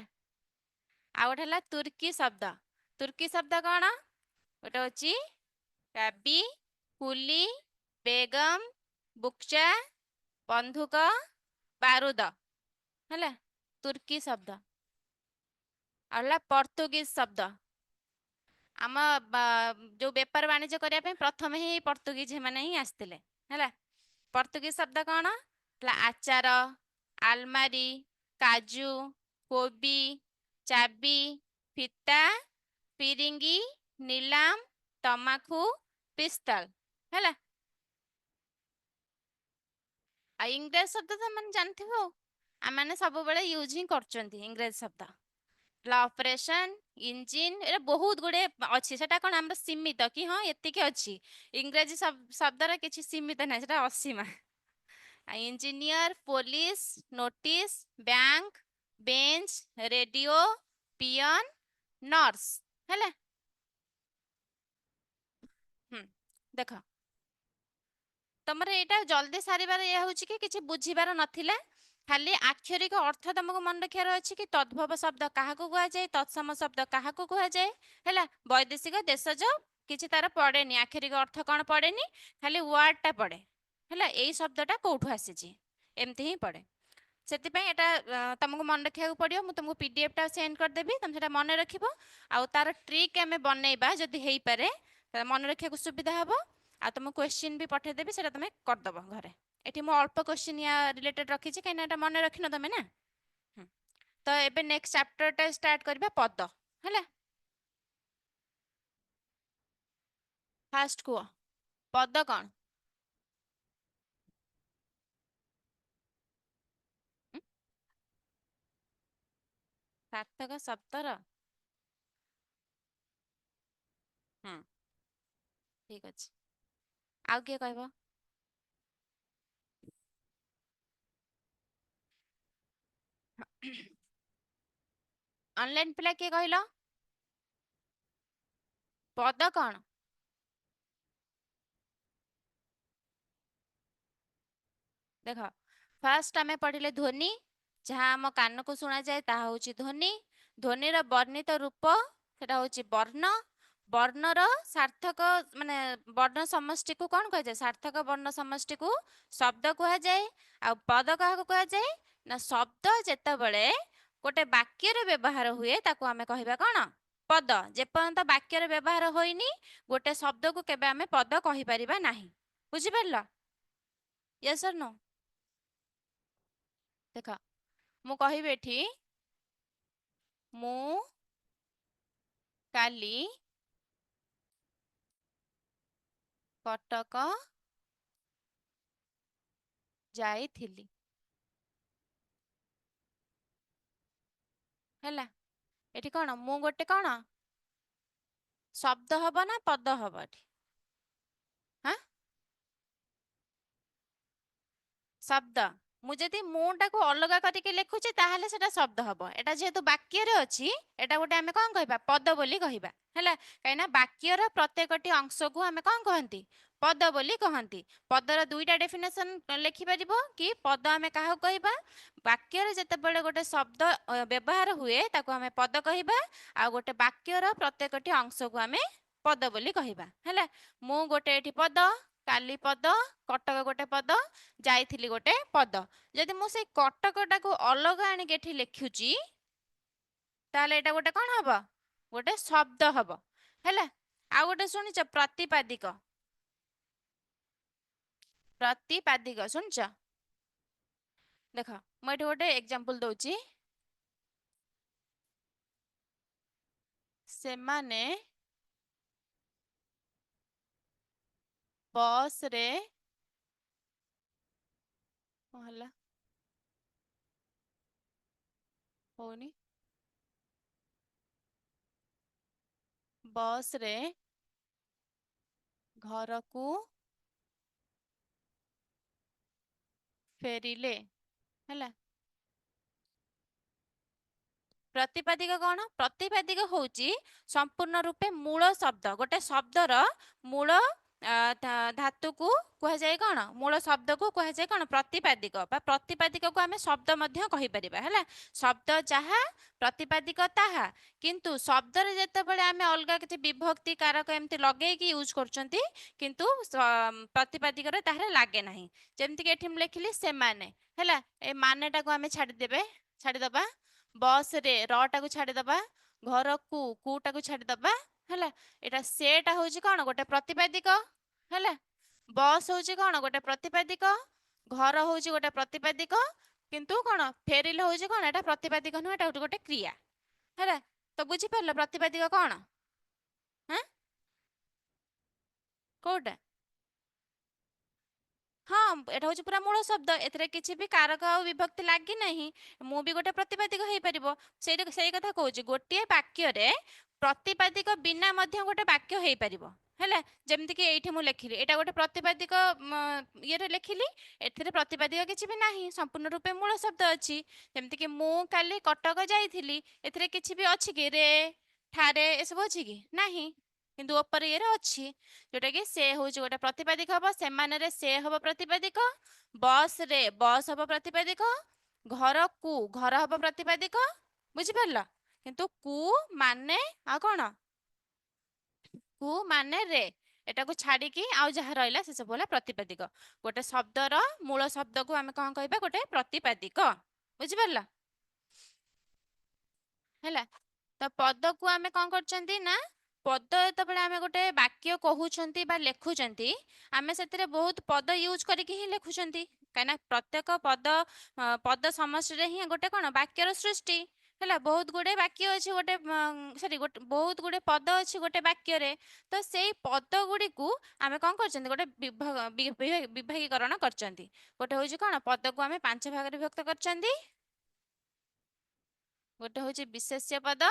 ଆଉ ଗୋଟେ ହେଲା ତୁର୍କୀ ଶବ୍ଦ। ତୁର୍କୀ ଶବ୍ଦ କ'ଣ? ଗୋଟେ ହଉଛି କାବି, କୁଲି, ବେଗମ, ବୁକଚା, ବନ୍ଧୁକ, ବାରୁଦ ହେଲା ତୁର୍କୀ ଶବ୍ଦ। ଆଉ ହେଲା ପର୍ତ୍ତୁଗିଜ ଶବ୍ଦ। ଆମ ଯୋଉ ବେପାର ବାଣିଜ୍ୟ କରିବା ପାଇଁ ପ୍ରଥମେ ହିଁ ପର୍ତ୍ତୁଗିଜ ମାନେ ହିଁ ଆସିଥିଲେ ହେଲା। ପର୍ତ୍ତୁଗିଜ ଶବ୍ଦ କ'ଣ ହେଲା? ଆଚାର, ଆଲମାରି, କାଜୁ, କୋବି, ଚାବି, ଫିତା, ଫିରିଙ୍ଗି, ନିଲାମ, ତମାଖୁ, ପିସ୍ତଲ ହେଲା। ଆଉ ଇଂରାଜୀ ଶବ୍ଦ ତ ମାନେ ଜାଣିଥିବ ଆଉ, ଆମେମାନେ ସବୁବେଳେ ୟୁଜ୍ ହିଁ କରୁଛନ୍ତି ଇଂରାଜୀ ଶବ୍ଦ। ହେଲା ଅପରେସନ, ଇଞ୍ଜିନ, ଏଟା ବହୁତ ଗୁଡେ ଅଛି। ସେଟା କ'ଣ ଆମର ସୀମିତ କି ହଁ ଏତିକି ଅଛି? ଇଂରାଜୀ ଶବ୍ଦର କିଛି ସୀମିତ ନାହିଁ, ସେଟା Asima. Engineer, police, notice, bank, bench, radio, peon, nurse ହେଲା। ଦେଖ ତମର ଏଇଟା ଜଲ୍ଦି ସାରିବାର ଇଏ ହଉଛି କି କିଛି ବୁଝିବାର ନଥିଲା, ଖାଲି ଆକ୍ଷରିକ ଅର୍ଥ ତମକୁ ମନେ ରଖିବାର ଅଛି କି ତଦ୍ଭବ ଶବ୍ଦ କାହାକୁ କୁହାଯାଏ, ତତ୍ସମ ଶବ୍ଦ କାହାକୁ କୁହାଯାଏ ହେଲା। ବୈଦେଶିକ, ଦେଶଜ କିଛି ତାର ପଡେନି, ଆକ୍ଷରିକ ଅର୍ଥ କ'ଣ ପଡେନି, ଖାଲି ୱାର୍ଡଟା ପଡେ ହେଲା। ଏଇ ଶବ୍ଦଟା କୋଉଠୁ ଆସିଛି ଏମିତି ହିଁ ପଡେ। ସେଥିପାଇଁ ଏଟା ତମକୁ ମନେ ରଖିବାକୁ ପଡିବ। ମୁଁ ତମକୁ ପିଡିଏଫ ଟା ସେଣ୍ଡ କରିଦେବି, ତମେ ସେଟା ମନେ ରଖିବ। ଆଉ ତାର ଟ୍ରିକ୍ ଆମେ ବନେଇବା ଯଦି ହେଇପାରେ, ମନେ ରଖିବାକୁ ସୁବିଧା ହବ। ଆଉ ତମକୁ କ୍ୱେଶ୍ଚିନ୍ ବି ପଠେଇଦେବି, ସେଟା ତମେ କରିଦବ ଘରେ। ଏଠି ମୁଁ ଅଳ୍ପ କ୍ୱେଶ୍ଚିନ୍ ୟା ରିଲେଟେଡ୍ ରଖିଛି, କାହିଁକିନା ଏଟା ମନେ ରଖିନ ତମେ ନା। ତ ଏବେ ନେକ୍ସଟ ଚାପ୍ଟରଟା ଷ୍ଟାର୍ଟ କରିବା, ପଦ ହେଲା। ଫାଷ୍ଟ କୁହ ପଦ କ'ଣ? ସାର୍ଥକ ଶବ୍ଦର। ଠିକ ଅଛି। ଆଉ କିଏ କହିବ? ଅନଲାଇନ ପିଲା କିଏ କହିଲ ପଦ କ'ଣ? ଦେଖ ଫାର୍ଷ୍ଟ ଆମେ ପଢିଲେ ଧ୍ୱନି, ଯାହା ଆମ କାନକୁ ଶୁଣାଯାଏ ତାହା ହଉଛି ଧ୍ୱନି। ଧ୍ୱନିର ବର୍ଣ୍ଣିତ ରୂପ ସେଟା ହଉଛି ବର୍ଣ୍ଣ। ବର୍ଣ୍ଣର ସାର୍ଥକ ମାନେ ବର୍ଣ୍ଣ ସମଷ୍ଟିକୁ କଣ କୁହାଯାଏ? ସାର୍ଥକ ବର୍ଣ୍ଣ ସମଷ୍ଟିକୁ ଶବ୍ଦ କୁହାଯାଏ। ଆଉ ପଦ କାହାକୁ କୁହାଯାଏ ନା ଶବ୍ଦ ଯେତେବେଳେ ଗୋଟେ ବାକ୍ୟରେ ବ୍ୟବହାର ହୁଏ ତାକୁ ଆମେ କହିବା କଣ? ପଦ। ଯେପର୍ଯ୍ୟନ୍ତ ବାକ୍ୟରେ ବ୍ୟବହାର ହୋଇନି ଗୋଟେ ଶବ୍ଦକୁ କେବେ ଆମେ ପଦ କହିପାରିବା ନାହିଁ। ବୁଝିପାରିଲ? ୟେସ୍ ଅର୍ ନୋ? ଦେଖ ମୁଁ କହିବି ଏଠି, ମୁଁ କାଲି କଟକ ଯାଇଥିଲି ହେଲା। ଏଠି କଣ ମୁଁ ଗୋଟେ କଣ ଶବ୍ଦ ହବ ନା ପଦ ହବ ଏଠି? ହଁ ଶବ୍ଦ। ମୁଁ ଯଦି ମୁଁଟାକୁ ଅଲଗା କରିକି ଲେଖୁଛି ତାହେଲେ ସେଟା ଶବ୍ଦ ହବ। ଏଟା ଯେହେତୁ ବାକ୍ୟରେ ଅଛି, ଏଟା ଗୋଟେ ଆମେ କଣ କହିବା? ପଦ ବୋଲି କହିବା। ହେଲା, କାହିଁକିନା ବାକ୍ୟର ପ୍ରତ୍ୟେକଟି ଅଂଶକୁ ଆମେ କଣ କହନ୍ତି? ପଦ ବୋଲି କହନ୍ତି। ପଦର ଦୁଇଟା ଡେଫିନେସନ ଲେଖିପାରିବ କି ପଦ ଆମେ କାହାକୁ କହିବା? ବାକ୍ୟରେ ଯେତେବେଳେ ଗୋଟେ ଶବ୍ଦ ବ୍ୟବହାର ହୁଏ ତାକୁ ଆମେ ପଦ କହିବା, ଆଉ ଗୋଟେ ବାକ୍ୟର ପ୍ରତ୍ୟେକଟି ଅଂଶକୁ ଆମେ ପଦ ବୋଲି କହିବା। ହେଲା, ମୁଁ ଗୋଟେ ଏଠି ପଦ, କାଲି ପଦ, କଟକ ଗୋଟେ ପଦ, ଯାଇଥିଲି ଗୋଟେ ପଦ। ଯଦି ମୁଁ ସେଇ କଟକଟାକୁ ଅଲଗା ଆଣିକି ଏଠି ଲେଖୁଛି ତାହେଲେ ଏଇଟା ଗୋଟେ କଣ ହବ? ଗୋଟେ ଶବ୍ଦ ହବ। ହେଲା, ଆଉ ଗୋଟେ ଶୁଣିଛ ପ୍ରତିପାଦିକ? ପ୍ରତିପାଦିକ ଶୁଣିଛ? ଦେଖ, ମୁଁ ଏଠି ଗୋଟେ ଏକ୍ଜାମ୍ପଲ ଦଉଛି। ସେମାନେ ବସରେ କଣ ହେଲା? ହଉନି। ବସରେ ଘରକୁ ଫେରିଲେ। ହେଲା, ପ୍ରତିପାଦିକ କଣ? ପ୍ରତିପାଦିକ ହଉଛି ସମ୍ପୂର୍ଣ୍ଣ ରୂପେ ମୂଳ ଶବ୍ଦ। ଗୋଟେ ଶବ୍ଦର ମୂଳ ଧାତୁକୁ କୁହାଯାଏ କଣ? ମୂଳ ଶବ୍ଦକୁ କୁହାଯାଏ କଣ? ପ୍ରତିପାଦିକ। ବା ପ୍ରତିପାଦିକକୁ ଆମେ ଶବ୍ଦ ମଧ୍ୟ କହିପାରିବା। ହେଲା, ଶବ୍ଦ ଯାହା ପ୍ରତିପାଦିକ ତାହା। କିନ୍ତୁ ଶବ୍ଦରେ ଯେତେବେଳେ ଆମେ ଅଲଗା କିଛି ବିଭକ୍ତି କାରକ ଏମିତି ଲଗେଇକି ୟୁଜ୍ କରୁଛନ୍ତି, କିନ୍ତୁ ପ୍ରତିପାଦିକରେ ତାହାର ଲାଗେ ନାହିଁ। ଯେମିତିକି ଏଠି ମୁଁ ଲେଖିଲି ସେମାନେ। ହେଲା, ଏ ମାନେଟାକୁ ଆମେ ଛାଡ଼ିଦେବା, ବସରେ ରଟାକୁ ଛାଡ଼ିଦେବା, ଘରକୁ କୁଟାକୁ ଛାଡ଼ିଦେବା। ହେଲା, ଏଇଟା ସେଟା ହଉଛି କଣ? ଗୋଟେ ପ୍ରତିପାଦିକ। ହେଲା, ବସ୍ ହଉଛି କଣ? ଗୋଟେ ପ୍ରତିପାଦିକ। ଘର ହଉଛି ଗୋଟେ ପ୍ରତିପାଦିକ। କିନ୍ତୁ କଣ ଫେରିଲେ ହଉଛି କଣ? ଏଟା ପ୍ରତିପାଦିକ ନୁହଁ, ଏଟା ହଉଛି ଗୋଟେ କ୍ରିୟା। ହେଲା, ତ ବୁଝିପାରିଲ ପ୍ରତିପାଦିକ କଣ? ହଁ, କୋଉଟା? ହଁ, ଏଟା ହଉଛି ପୁରା ମୂଳ ଶବ୍ଦ, ଏଥିରେ କିଛି ବି କାରକ ଆଉ ବିଭକ୍ତି ଲାଗି ନାହିଁ। ମୁଁ ବି ଗୋଟେ ପ୍ରତିପାଦିକ ହେଇପାରିବ। ସେଇଟା ସେଇ କଥା କହୁଛି, ଗୋଟିଏ ବାକ୍ୟରେ ପ୍ରତିପାଦିକ ବିନା ମଧ୍ୟ ଗୋଟେ ବାକ୍ୟ ହେଇପାରିବ। ହେଲା, ଯେମିତିକି ଏଇଠି ମୁଁ ଲେଖିଲି, ଏଇଟା ଗୋଟେ ପ୍ରତିପାଦିକ ଇଏରେ ଲେଖିଲି, ଏଥିରେ ପ୍ରତିପାଦିକ କିଛି ବି ନାହିଁ, ସମ୍ପୂର୍ଣ୍ଣ ରୂପେ ମୂଳ ଶବ୍ଦ ଅଛି। ଯେମିତିକି ମୁଁ କାଲି କଟକ ଯାଇଥିଲି, ଏଥିରେ କିଛି ବି ଅଛି କି? ରେ, ଠାରେ ଏସବୁ ଅଛି କି? ନାହିଁ। କିନ୍ତୁ ଉପରେ ଇଏରେ ଅଛି, ଯୋଉଟା କି ସେ ହଉଛି ଗୋଟେ ପ୍ରତିପାଦିକ ହବ। ସେମାନରେ ସେ ହବ ପ୍ରତିପାଦିକ, ବସ ରେ ବସ୍ ହବ ପ୍ରତିପାଦିକ, ଘରକୁ ଘର ହବ ପ୍ରତିପାଦିକ। ବୁଝିପାରିଲ? କିନ୍ତୁ କୁ ମାନେ ଆଉ କଣ? କୁ ମାନେ ରେ, ଏଟାକୁ ଛାଡିକି ଆଉ ଯାହା ରହିଲା ସେ ସବୁ ହେଲା ପ୍ରତିପାଦିକ। ଗୋଟେ ଶବ୍ଦର ମୂଳ ଶବ୍ଦକୁ ଆମେ କଣ କହିବା? ଗୋଟେ ପ୍ରତିପାଦିକ। ବୁଝିପାରିଲ? ହେଲା, ତ ପଦକୁ ଆମେ କଣ କରୁଛନ୍ତି ନା, ପଦ ଯେତେବେଳେ ଆମେ ଗୋଟେ ବାକ୍ୟ କହୁଛନ୍ତି ବା ଲେଖୁଛନ୍ତି, ଆମେ ସେଥିରେ ବହୁତ ପଦ ୟୁଜ୍ କରିକି ହିଁ ଲେଖୁଛନ୍ତି। କାହିଁକିନା ପ୍ରତ୍ୟେକ ପଦ ସମଷ୍ଟିରେ ହିଁ ଗୋଟେ କଣ ବାକ୍ୟର ସୃଷ୍ଟି। ହେଲା, ବହୁତ ଗୁଡେ ବାକ୍ୟ ଅଛି ଗୋଟେ, ସରି, ଗୋଟେ ବହୁତ ଗୁଡେ ପଦ ଅଛି ଗୋଟେ ବାକ୍ୟରେ। ତ ସେଇ ପଦ ଗୁଡ଼ିକୁ ଆମେ କଣ କରିଛନ୍ତି? ଗୋଟେ ବିଭାଗୀକରଣ କରିଛନ୍ତି। ଗୋଟେ ହଉଛି କଣ? ପଦକୁ ଆମେ ପାଞ୍ଚ ଭାଗରେ ବିଭକ୍ତ କରିଛନ୍ତି। ଗୋଟେ ହଉଛି ବିଶେଷ୍ୟ ପଦ,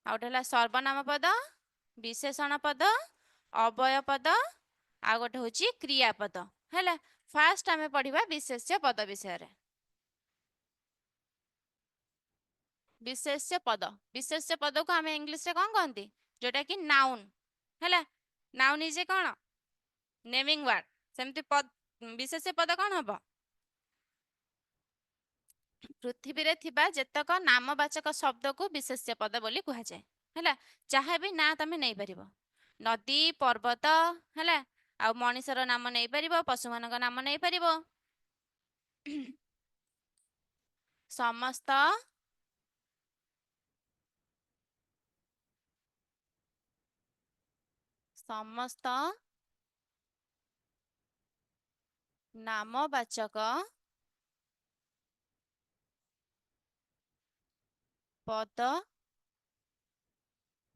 ଆଉ ଗୋଟେ ହେଲା ସର୍ବନାମ ପଦ, ବିଶେଷଣ ପଦ, ଅବ୍ୟୟ ପଦ, ଆଉ ଗୋଟେ ହଉଛି କ୍ରିୟାପଦ। ହେଲା, ଫାଷ୍ଟ ଆମେ ପଢିବା ବିଶେଷ୍ୟ ପଦ ବିଷୟରେ। ବିଶେଷ୍ୟ ପଦ, ବିଶେଷ୍ୟ ପଦକୁ ଆମେ ଇଂଲିଶରେ କଣ କହନ୍ତି? ଯୋଉଟା କି ନାଉନ। ହେଲା, ନାଉନ is a କଣ? Naming word. ସେମିତି ପଦ, ବିଶେଷ୍ୟ ପଦ କଣ ହବ? ପୃଥିବୀରେ ଥିବା ଯେତକ ନାମବାଚକ ଶବ୍ଦକୁ ବିଶେଷ୍ୟ ପଦ ବୋଲି କୁହାଯାଏ। ହେଲା, ଯାହା ବି ନାଁ ତମେ ନେଇପାରିବ, ନଦୀ, ପର୍ବତ, ହେଲା, ଆଉ ମଣିଷର ନାମ ନେଇପାରିବ, ପଶୁମାନଙ୍କ ନାମ ନେଇପାରିବ, ସମସ୍ତ ସମସ୍ତ ନାମବାଚକ ପଦ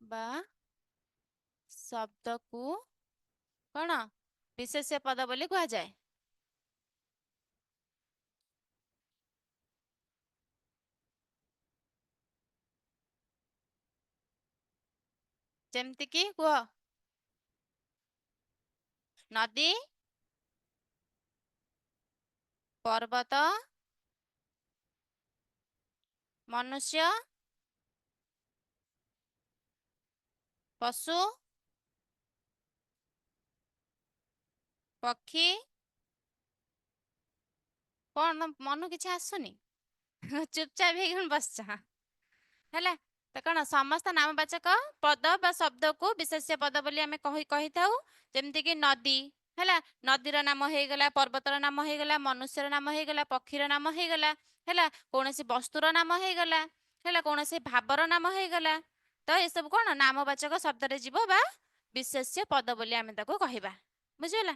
ବା ଶବ୍ଦକୁ କଣ ବିଶେଷ୍ୟ ପଦ ବୋଲି କୁହାଯାଏ। ଯେମିତି କି କୁହ, ନଦୀ, ପର୍ବତ, ମନୁଷ୍ୟ, ପଶୁ, ପକ୍ଷୀ। କଣ ମନକୁ କିଛି ଆସୁନି? ଚୁପଚାପ ହେଇକି ବସିଛ। ହେଲା ତ, କଣ ସମସ୍ତ ନାମବାଚକ ପଦ ବା ଶବ୍ଦକୁ ବିଶେଷ୍ୟ ପଦ ବୋଲି ଆମେ କହିଥାଉ। ଯେମିତିକି ନଦୀ ହେଲା, ନଦୀର ନାମ ହେଇଗଲା, ପର୍ବତର ନାମ ହେଇଗଲା, ମନୁଷ୍ୟର ନାମ ହେଇଗଲା, ପକ୍ଷୀର ନାମ ହେଇଗଲା, ହେଲା, କୌଣସି ବସ୍ତୁର ନାମ ହେଇଗଲା, ହେଲା, କୌଣସି ଭାବର ନାମ ହେଇଗଲା। ତ ଏସବୁ କଣ ନାମବାଚକ ଶବ୍ଦରେ ଯିବ ବା ବିଶେଷ୍ୟ ପଦ ବୋଲି ଆମେ ତାକୁ କହିବା। ବୁଝିଗଲା?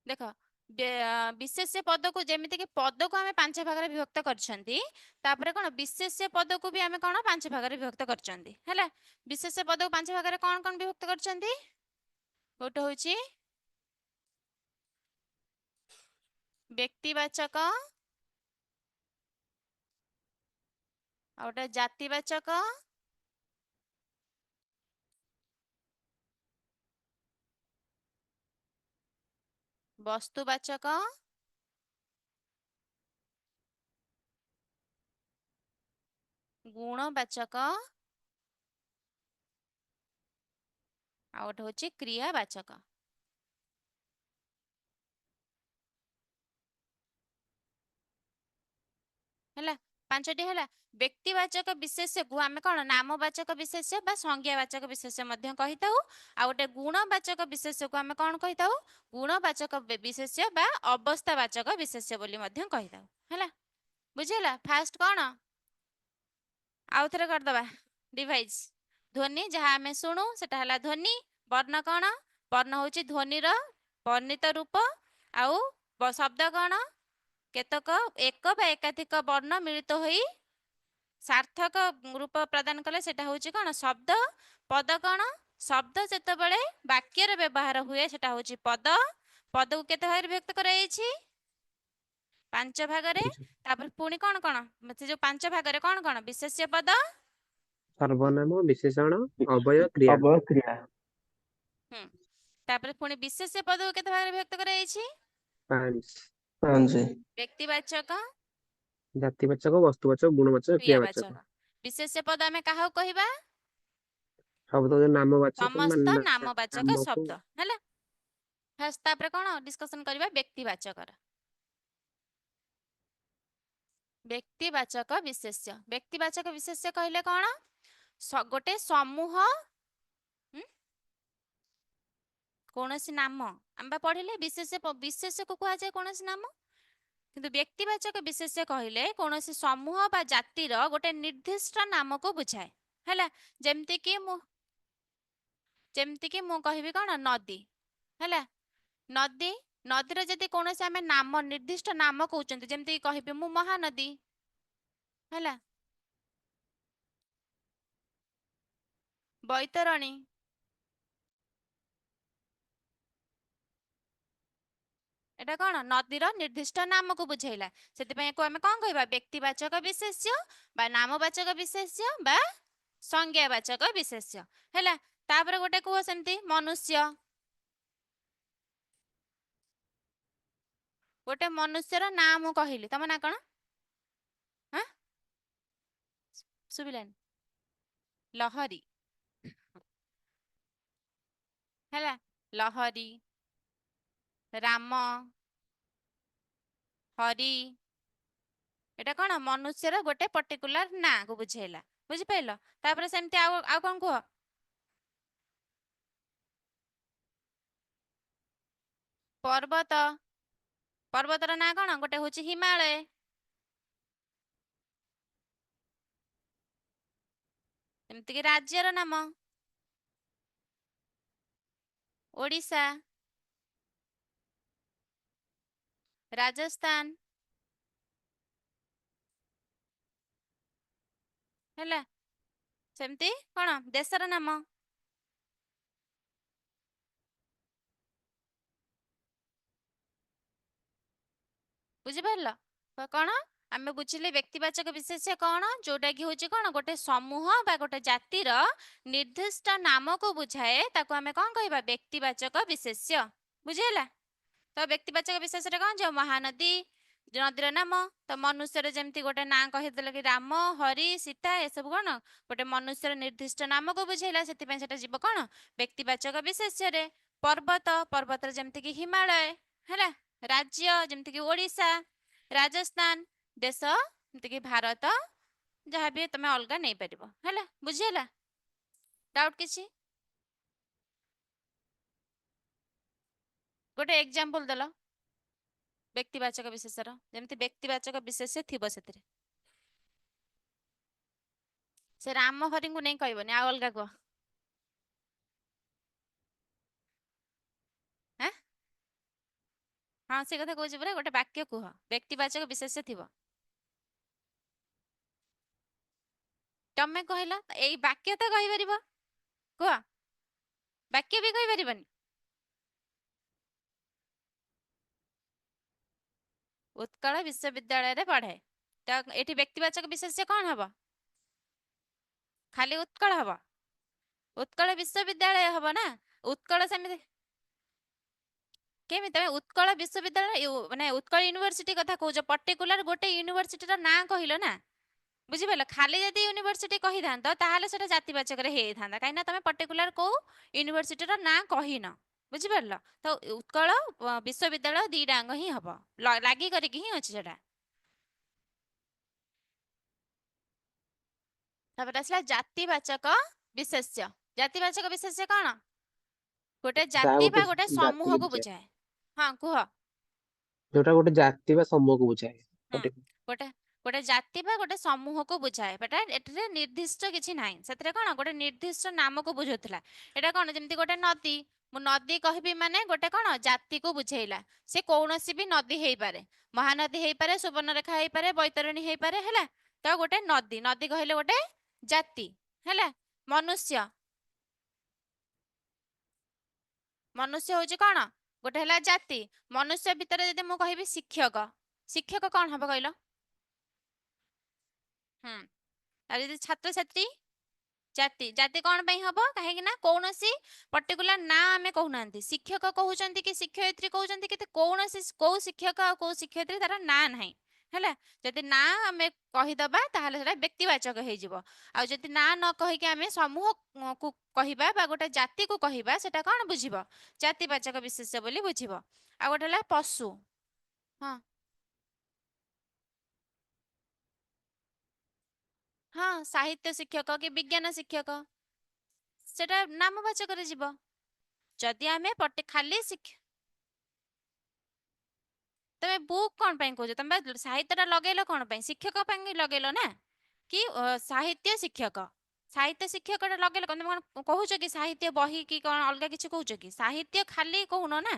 ଦେଖ, ବିଶେଷ୍ୟ ପଦକୁ ଯେମିତିକି ପଦକୁ ଆମେ ପାଞ୍ଚ ଭାଗରେ ବିଭକ୍ତ କରିଛନ୍ତି, ତାପରେ କଣ ବିଶେଷ୍ୟ ପଦକୁ ବି ଆମେ କଣ ପାଞ୍ଚ ଭାଗରେ ବିଭକ୍ତ କରିଛନ୍ତି। ହେଲା, ବିଶେଷ୍ୟ ପଦକୁ ପାଞ୍ଚ ଭାଗରେ କଣ କଣ ବିଭକ୍ତ କରିଛନ୍ତି? ଗୋଟେ ହଉଛି ବ୍ୟକ୍ତିବାଚକ, ଆଉ ଗୋଟେ ଜାତିବାଚକ, ବସ୍ତୁବାଚକ, ଗୁଣବାଚକ, ଆଉ ଗୋଟେ ହଉଛି କ୍ରିୟାବାଚକ। ହେଲା, ପାଞ୍ଚଟି ହେଲା। ବ୍ୟକ୍ତିବାଚକ ବିଶେଷ୍ୟକୁ ଆମେ କଣ ନାମବାଚକ ବିଶେଷ୍ୟ ବା ସଂଜ୍ଞାବାଚକ ବିଶେଷ୍ୟ ମଧ୍ୟ କହିଥାଉ। ଆଉ ଗୋଟେ ଗୁଣବାଚକ ବିଶେଷ୍ୟକୁ ଆମେ କଣ କହିଥାଉ? ଗୁଣବାଚକ ବିଶେଷ୍ୟ ବା ଅବସ୍ଥାବାଚକ ବିଶେଷ୍ୟ ବୋଲି ମଧ୍ୟ କହିଥାଉ। ହେଲା, ବୁଝିହେଲା? ଫାଷ୍ଟ କଣ ଆଉ ଥରେ କରିଦବା ଡିଭାଇଜ। ଧ୍ୱନି ଯାହା ଆମେ ଶୁଣୁ ସେଟା ହେଲା ଧ୍ୱନି। ବର୍ଣ୍ଣ କଣ? ବର୍ଣ୍ଣ ହଉଛି ଧ୍ୱନିର ବର୍ଣ୍ଣିତ ରୂପ। ଆଉ ଶବ୍ଦ କଣ? କେତେକ ଏକ ବା ଏକାଧିକ ବର୍ଣ୍ଣ ମିଳିତ ହୋଇ ସାର୍ଥକ ରୂପ ପ୍ରଦାନ କଲେ ସେଟା ହଉଛି କଣ? ଶବ୍ଦ। ପଦ କଣ? ଶବ୍ଦ ଯେତେବେଳେ ବାକ୍ୟରେ ବ୍ୟବହାର ହୁଏ ସେଟା ହଉଛି ପଦ। ପଦକୁ କେତେ ଭାଗରେ ବିଭକ୍ତ କରାଯାଇଛି? ପାଞ୍ଚ ଭାଗରେ। ତାପରେ ପୁଣି କଣ କଣ ସେ ଯୋଉ ପାଞ୍ଚ ଭାଗରେ କଣ କଣ? ବିଶେଷ୍ୟ ପଦ, ସର୍ବନାମ, ବିଶେଷଣ, ଅବ୍ୟୟ, କ୍ରିୟା। ଅବ୍ୟୟ, କ୍ରିୟା। ତାପରେ ପୁଣି ବିଶେଷ୍ୟ ପଦକୁ କେତେ ଭାଗରେ ବିଭକ୍ତ କରାଯାଇଛି? ପାଞ୍ଚ। ପାଞ୍ଚ। ବ୍ୟକ୍ତିବାଚକ, ଜାତିବାଚକ, ବସ୍ତୁବାଚକ, ଗୁଣବାଚକ, କ୍ରିୟାବାଚକ। କ୍ରିୟାବାଚକ। ବିଶେଷ୍ୟ ପଦ ଆମେ କାହାକୁ କହିବା? ଶବ୍ଦ ନାମବାଚକ, ସମସ୍ତ ମାନେ ନାମବାଚକ ନାମକୁ ଶବ୍ଦ। ହେଲା, ଫାର୍ଷ୍ଟ ତାପରେ କଣ ଡିସ୍କସନ କରିବା? ବ୍ୟକ୍ତିବାଚକର। ବ୍ୟକ୍ତିବାଚକ ବିଶେଷ୍ୟ। ବ୍ୟକ୍ତିବାଚକ ବିଶେଷ୍ୟ କହିଲେ କଣ? ଗୋଟେ ସମୂହ, କୌଣସି ନାମ। ଆମେ ବା ପଢିଲେ ବିଶେଷ୍ୟ, ବିଶେଷ୍ୟକୁ କୁହାଯାଏ କୌଣସି ନାମ। କିନ୍ତୁ ବ୍ୟକ୍ତିବାଚକ ବିଶେଷ୍ୟ କହିଲେ କୌଣସି ସମୂହ ବା ଜାତିର ଗୋଟେ ନିର୍ଦ୍ଦିଷ୍ଟ ନାମକୁ ବୁଝାଏ। ହେଲା, ଯେମିତିକି ମୁଁ କହିବି କଣ? ନଦୀ। ହେଲା, ନଦୀ, ନଦୀର ଯଦି କୌଣସି ଆମେ ନାମ, ନିର୍ଦ୍ଦିଷ୍ଟ ନାମ କହୁଛନ୍ତି, ଯେମିତିକି କହିବି ମୁଁ ମହାନଦୀ, ହେଲା, ବୈତରଣୀ, ଏଟା କଣ ନଦୀର ନିର୍ଦ୍ଦିଷ୍ଟ ନାମକୁ ବୁଝେଇଲା। ସେଥିପାଇଁ ୟାକୁ ଆମେ କଣ କହିବା? ବ୍ୟକ୍ତିବାଚକ ବିଶେଷ୍ୟ ବା ନାମବାଚକ ବିଶେଷ୍ୟ ବା ସଂଜ୍ଞାବାଚକ ବିଶେଷ୍ୟ। ହେଲା, ତାପରେ ଗୋଟେ କୁହ ସେମିତି ମନୁଷ୍ୟ। ଗୋଟେ ମନୁଷ୍ୟର ନାଁ ମୁଁ କହିଲି, ତମ ନାଁ କଣ? ହଁ, ଶୁଭିଲାନି। ଲହରୀ। ହେଲା, ଲହରୀ, ରାମ, ହରି, ଏଟା କଣ ମନୁଷ୍ୟର ଗୋଟେ ପର୍ଟିକୁଲାର ନାଁ କୁ ବୁଝେଇଲା। ବୁଝିପାରିଲ? ତାପରେ ସେମିତି ଆଉ ଆଉ କଣ କୁହ? ପର୍ବତ। ପର୍ବତର ନାଁ କଣ? ଗୋଟେ ହଉଛି ହିମାଳୟ। ଏମିତିକି ରାଜ୍ୟର ନାମ ଓଡ଼ିଶା, ରାଜସ୍ଥାନ। ହେଲା, ସେମିତି କଣ ଦେଶର ନାମ। ବୁଝିପାରିଲ? କଣ ଆମେ ବୁଝିଲେ ବ୍ୟକ୍ତିବାଚକ ବିଶେଷ୍ୟ କଣ, ଯୋଉଟା କି ହଉଛି କଣ, ଗୋଟେ ସମୂହ ବା ଗୋଟେ ଜାତିର ନିର୍ଦ୍ଦିଷ୍ଟ ନାମକୁ ବୁଝାଏ, ତାକୁ ଆମେ କଣ କହିବା? ବ୍ୟକ୍ତିବାଚକ ବିଶେଷ୍ୟ। ବୁଝିହେଲା? ତ ବ୍ୟକ୍ତିବାଚକ ବିଶେଷ୍ୟରେ କଣ ଯିବ? ମହାନଦୀ, ନଦୀର ନାମ। ତ ମନୁଷ୍ୟର ଯେମିତି ଗୋଟେ ନାଁ କହିଦେଲେ କି ରାମ, ହରି, ସୀତା, ଏସବୁ କଣ ଗୋଟେ ମନୁଷ୍ୟର ନିର୍ଦ୍ଦିଷ୍ଟ ନାମକୁ ବୁଝେଇଲା, ସେଥିପାଇଁ ସେଟା ଯିବ କଣ ବ୍ୟକ୍ତିବାଚକ ବିଶେଷ୍ୟରେ। ପର୍ବତ, ପର୍ବତରେ ଯେମିତିକି ହିମାଳୟ ହେଲା। ରାଜ୍ୟ ଯେମିତିକି ଓଡ଼ିଶା, ରାଜସ୍ଥାନ। ଦେଶ ଯେମିତିକି ଭାରତ, ଯାହାବି ତମେ ଅଲଗା ନେଇପାରିବ। ହେଲା? ବୁଝିହେଲା? ଡାଉଟ୍ କିଛି? ଗୋଟେ ଏକ୍ଜାମ୍ପଲ ଦେଲ ବ୍ୟକ୍ତିବାଚକ ବିଶେଷର, ଯେମିତି ବ୍ୟକ୍ତିବାଚକ ବିଶେଷ୍ୟ ଥିବ ସେଥିରେ। ସେ ରାମ ହରିଙ୍କୁ ନେଇ କହିବନି, ଆଉ ଅଲଗା କୁହ। ଆଁ ହଁ, ସେ କଥା କହୁଛି ପରା। ଗୋଟେ ବାକ୍ୟ କୁହ, ବ୍ୟକ୍ତିବାଚକ ବିଶେଷ୍ୟ ଥିବ। ତମେ କହିଲ, ଏଇ ବାକ୍ୟ ତ କହିପାରିବ, କୁହ। ବାକ୍ୟ ବି କହିପାରିବନି? ଉତ୍କଳ ବିଶ୍ୱବିଦ୍ୟାଳୟରେ ପଢେ, ତ ଏଠି ବ୍ୟକ୍ତିବାଚକ ବିଶେଷ୍ୟ କଣ ହବ? ଖାଲି ଉତ୍କଳ ହବ? ଉତ୍କଳ ବିଶ୍ୱବିଦ୍ୟାଳୟ ହବ ନା? ଉତ୍କଳ ସେମିତି କେମିତି? ତମେ ଉତ୍କଳ ବିଶ୍ୱବିଦ୍ୟାଳୟ ମାନେ ଉତ୍କଳ ୟୁନିଭର୍ସିଟି କଥା କହୁଛ, ପର୍ଟିକୁଲାର ଗୋଟେ ୟୁନିଭର୍ସିଟିର ନାଁ କହିଲ ନା, ବୁଝିପାରିଲ? ଖାଲି ଯଦି ୟୁନିଭର୍ସିଟି କହିଥାନ୍ତ ତାହେଲେ ସେଟା ଜାତିବାଚକରେ ହେଇଯାଇଥାନ୍ତା, କାହିଁକି ନା ତମେ ପର୍ଟିକୁଲାର କୋଉ ୟୁନିଭର୍ସିଟିର ନାଁ କହିନ, ବୁଝିପାରିଲ? ତ ଉତ୍କଳ ବିଶ୍ୱବିଦ୍ୟାଳୟ ଦିଟା ଅଙ୍ଗ ହିଁ ହବ, ଲାଗି କରିକି ହିଁ ଅଛି ସେଟା। ତାପରେ ଆସିଲା ଜାତିବାଚକ ବିଶେଷ୍ୟ। ଜାତିବାଚକ ବିଶେଷ୍ୟ କଣ? ଗୋଟେ ଯାହା ଜାତି ଗୋଟେ ବା ଗୋଟେ ଜାତିକୁ ସମୂହକୁ ବୁଝାଏ। ବୁଝାଏ। ହଁ, କୁହ। ଯୋଉଟା ଗୋଟେ ଜାତି ବା ସମୂହକୁ ବୁଝାଏ। ହୁଁ, ଗୋଟେ ଗୋଟେ ଜାତି ବା ଗୋଟେ ସମୂହକୁ ବୁଝାଏ, ବଟ୍ ଏଥିରେ ନିର୍ଦ୍ଦିଷ୍ଟ କିଛି ନାହିଁ। ସେଥିରେ କଣ ଗୋଟେ ନିର୍ଦ୍ଦିଷ୍ଟ ନାମକୁ ବୁଝଉଥିଲା। ଏଇଟା କଣ? ଯେମିତି ଗୋଟେ ନଦୀ, ମୁଁ ନଦୀ କହିବି ମାନେ ଗୋଟେ କଣ ଜାତିକୁ ବୁଝେଇଲା। ସେ କୌଣସି ବି ନଦୀ ହେଇପାରେ, ମହାନଦୀ ହେଇପାରେ, ସୁବର୍ଣ୍ଣରେଖା ହେଇପାରେ, ବୈତରଣୀ ହେଇପାରେ, ହେଲା? ତ ଗୋଟେ ନଦୀ, ନଦୀ କହିଲେ ଗୋଟେ ଜାତି ହେଲା। ମନୁଷ୍ୟ, ମନୁଷ୍ୟ ହଉଛି କଣ? ଗୋଟେ ହେଲା ଜାତି। ମନୁଷ୍ୟ ଭିତରେ ଯଦି ମୁଁ କହିବି ଶିକ୍ଷକ, ଶିକ୍ଷକ କଣ ହବ କହିଲ? ହୁଁ, ଆଉ ଯଦି ଛାତ୍ରଛାତ୍ରୀ? ଜାତି। ଜାତି କଣ ପାଇଁ ହବ? କାହିଁକି ନା କୌଣସି ପର୍ଟିକୁଲାର ନାଁ ଆମେ କହୁନାହାନ୍ତି। ଶିକ୍ଷକ କହୁଛନ୍ତି କି ଶିକ୍ଷୟିତ୍ରୀ କହୁଛନ୍ତି, କିନ୍ତୁ କୌଣସି କୋଉ ଶିକ୍ଷକ ଆଉ କୋଉ ଶିକ୍ଷୟିତ୍ରୀ ତାର ନାଁ ନାହିଁ, ହେଲା? ଯଦି ନାଁ ଆମେ କହିଦବା ତାହେଲେ ସେଟା ବ୍ୟକ୍ତିବାଚକ ହେଇଯିବ। ଆଉ ଯଦି ନାଁ ନ କହିକି ଆମେ ସମୂହକୁ କହିବା ବା ଗୋଟେ ଜାତିକୁ କହିବା, ସେଟା କଣ ବୁଝିବ? ଜାତିବାଚକ ବିଶେଷ୍ୟ ବୋଲି ବୁଝିବ। ଆଉ ଗୋଟେ ହେଲା ପଶୁ। ହଁ ହଁ, ସାହିତ୍ୟ ଶିକ୍ଷକ କି ବିଜ୍ଞାନ ଶିକ୍ଷକ, ସେଟା ନାମବାଚକରେ ଯିବ। ଯଦି ଆମେ ପଟେ ଖାଲି ଶିକ୍ଷ ତମେ ବୁକ୍ କଣ ପାଇଁ କହୁଛ? ତମେ ସାହିତ୍ୟଟା ଲଗେଇଲ କଣ ପାଇଁ? ଶିକ୍ଷକ ପାଇଁ ଲଗେଇଲ ନା କି ସାହିତ୍ୟ ଶିକ୍ଷକ? ସାହିତ୍ୟ ଶିକ୍ଷକଟା ଲଗେଇଲ କଣ? ତମେ କଣ କହୁଛ କି ସାହିତ୍ୟ ବହି କି କଣ ଅଲଗା କିଛି କହୁଛ କି? ସାହିତ୍ୟ ଖାଲି କହୁନ ନା।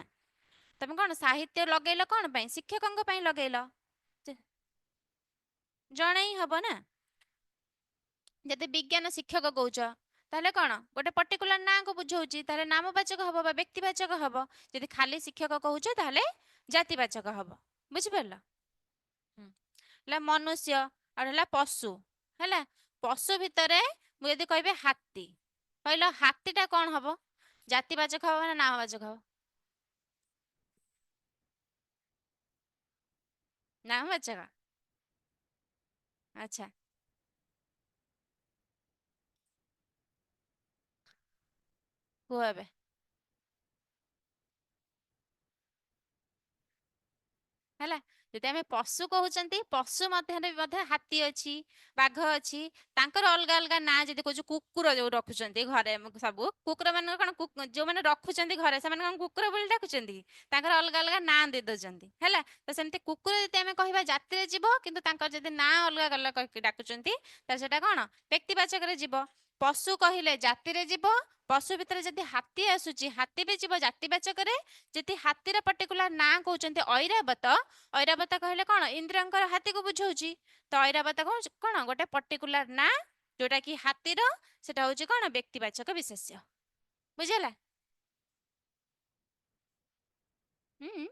ତମେ କଣ ସାହିତ୍ୟ ଲଗେଇଲ କଣ ପାଇଁ? ଶିକ୍ଷକଙ୍କ ପାଇଁ ଲଗେଇଲ। ଜଣେ ହିଁ ହବ ନା। ଯଦି ବିଜ୍ଞାନ ଶିକ୍ଷକ କହୁଛ ତାହେଲେ କଣ ଗୋଟେ ପର୍ଟିକୁଲାର ନାଁକୁ ବୁଝଉଛି, ତାହେଲେ ନାମବାଚକ ହବ ବା ବ୍ୟକ୍ତିବାଚକ ହବ। ଯଦି ଖାଲି ଶିକ୍ଷକ କହୁଛ ତାହେଲେ ଜାତିବାଚକ ହବ, ବୁଝିପାରିଲ? ହେଲା ମନୁଷ୍ୟ, ଆଉ ହେଲା ପଶୁ। ହେଲା, ପଶୁ ଭିତରେ ମୁଁ ଯଦି କହିବି ହାତୀ, କହିଲ ହାତୀଟା କଣ ହବ? ଜାତିବାଚକ ହବ ନା ନାମବାଚକ ହବ? ନାମବାଚକ। ଆଚ୍ଛା, କୁହ ଏବେ। ହେଲା, ଯଦି ଆମେ ପଶୁ କହୁଛନ୍ତି, ପଶୁ ମଧ୍ୟରେ ବି ମଧ୍ୟ ହାତୀ ଅଛି, ବାଘ ଅଛି, ତାଙ୍କର ଅଲଗା ଅଲଗା ନାଁ। ଯଦି କହୁଛୁ କୁକୁର ଯୋଉ ରଖୁଛନ୍ତି ଘରେ ସବୁ, କୁକୁର ମାନଙ୍କ କଣ, ଯୋଉମାନେ ରଖୁଛନ୍ତି ଘରେ ସେମାନେ କଣ କୁକୁର ବୋଲି ଡାକୁଛନ୍ତି? ତାଙ୍କର ଅଲଗା ଅଲଗା ନାଁ ଦେଇ ଦଉଛନ୍ତି, ହେଲା? ତ ସେମିତି କୁକୁର ଯଦି ଆମେ କହିବା ଜାତିରେ ଯିବ, କିନ୍ତୁ ତାଙ୍କର ଯଦି ନାଁ ଅଲଗା ଅଲଗା କହିକି ଡାକୁଛନ୍ତି ତାହେଲେ ସେଟା କଣ ବ୍ୟକ୍ତିବାଚକରେ ଯିବ। ପଶୁ କହିଲେ ଜାତିରେ ଯିବ। ପଶୁ ଭିତରେ ଯଦି ହାତୀ ଆସୁଛି, ହାତୀ ବି ଯିବ ଜାତିବାଚକରେ। ଯଦି ହାତୀର ପର୍ଟିକୁଲାର ନାଁ କହୁଛନ୍ତି ଐରାବତ, ଐରାବତ କହିଲେ କଣ ଇନ୍ଦ୍ରଙ୍କର ହାତୀକୁ ବୁଝଉଛି। ତ ଐରାବତ କଣ ଗୋଟେ ପର୍ଟିକୁଲାର ନାଁ ଯୋଉଟା କି ହାତୀର, ସେଟା ହଉଛି କଣ ବ୍ୟକ୍ତିବାଚକ ବିଶେଷ୍ୟ। ବୁଝିହେଲା? ହୁଁ,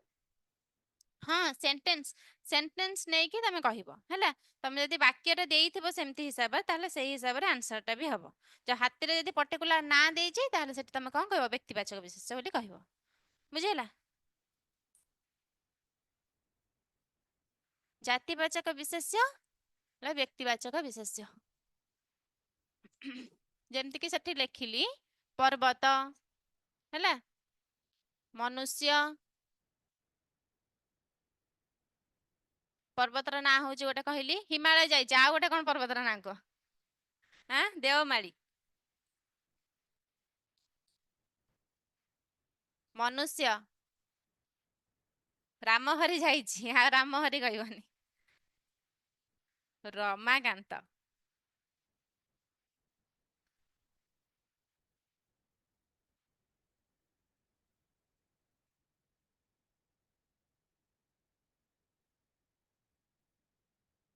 ହଁ, ସେଣ୍ଟେନ୍ସ, ସେଣ୍ଟେନ୍ସ ନେଇକି ତମେ କହିବ। ହେଲା, ତମେ ଯଦି ବାକ୍ୟଟା ଦେଇଥିବ ସେମିତି ହିସାବରେ, ତାହେଲେ ସେଇ ହିସାବରେ ଆନ୍ସରଟା ବି ହବ। ଯୋଉ ହାତୀରେ ଯଦି ପର୍ଟିକୁଲାର ନାଁ ଦେଇଛି, ତାହେଲେ ସେଠି ତମେ କଣ କହିବ? ବ୍ୟକ୍ତିବାଚକ ବିଶେଷ୍ୟ ବୋଲି କହିବ। ବୁଝିହେଲା? ଜାତିବାଚକ ବିଶେଷ୍ୟ ହେଲା, ବ୍ୟକ୍ତିବାଚକ ବିଶେଷ୍ୟ। ଯେମିତିକି ସେଠି ଲେଖିଲି ପର୍ବତ ହେଲା, ମନୁଷ୍ୟ। ପର୍ବତର ନାଁ ହଉଛି ଗୋଟେ କହିଲି ହିମାଳୟ ଯାଇଛି, ଆଉ ଗୋଟେ କଣ ପର୍ବତର ନାଁ କୁହ। ଆଁ, ଦେଓମାଳି। ମନୁଷ୍ୟ, ରାମହରି ଯାଇଛି, ଆଉ ରାମହରି କହିବନି, ରମାକାନ୍ତ।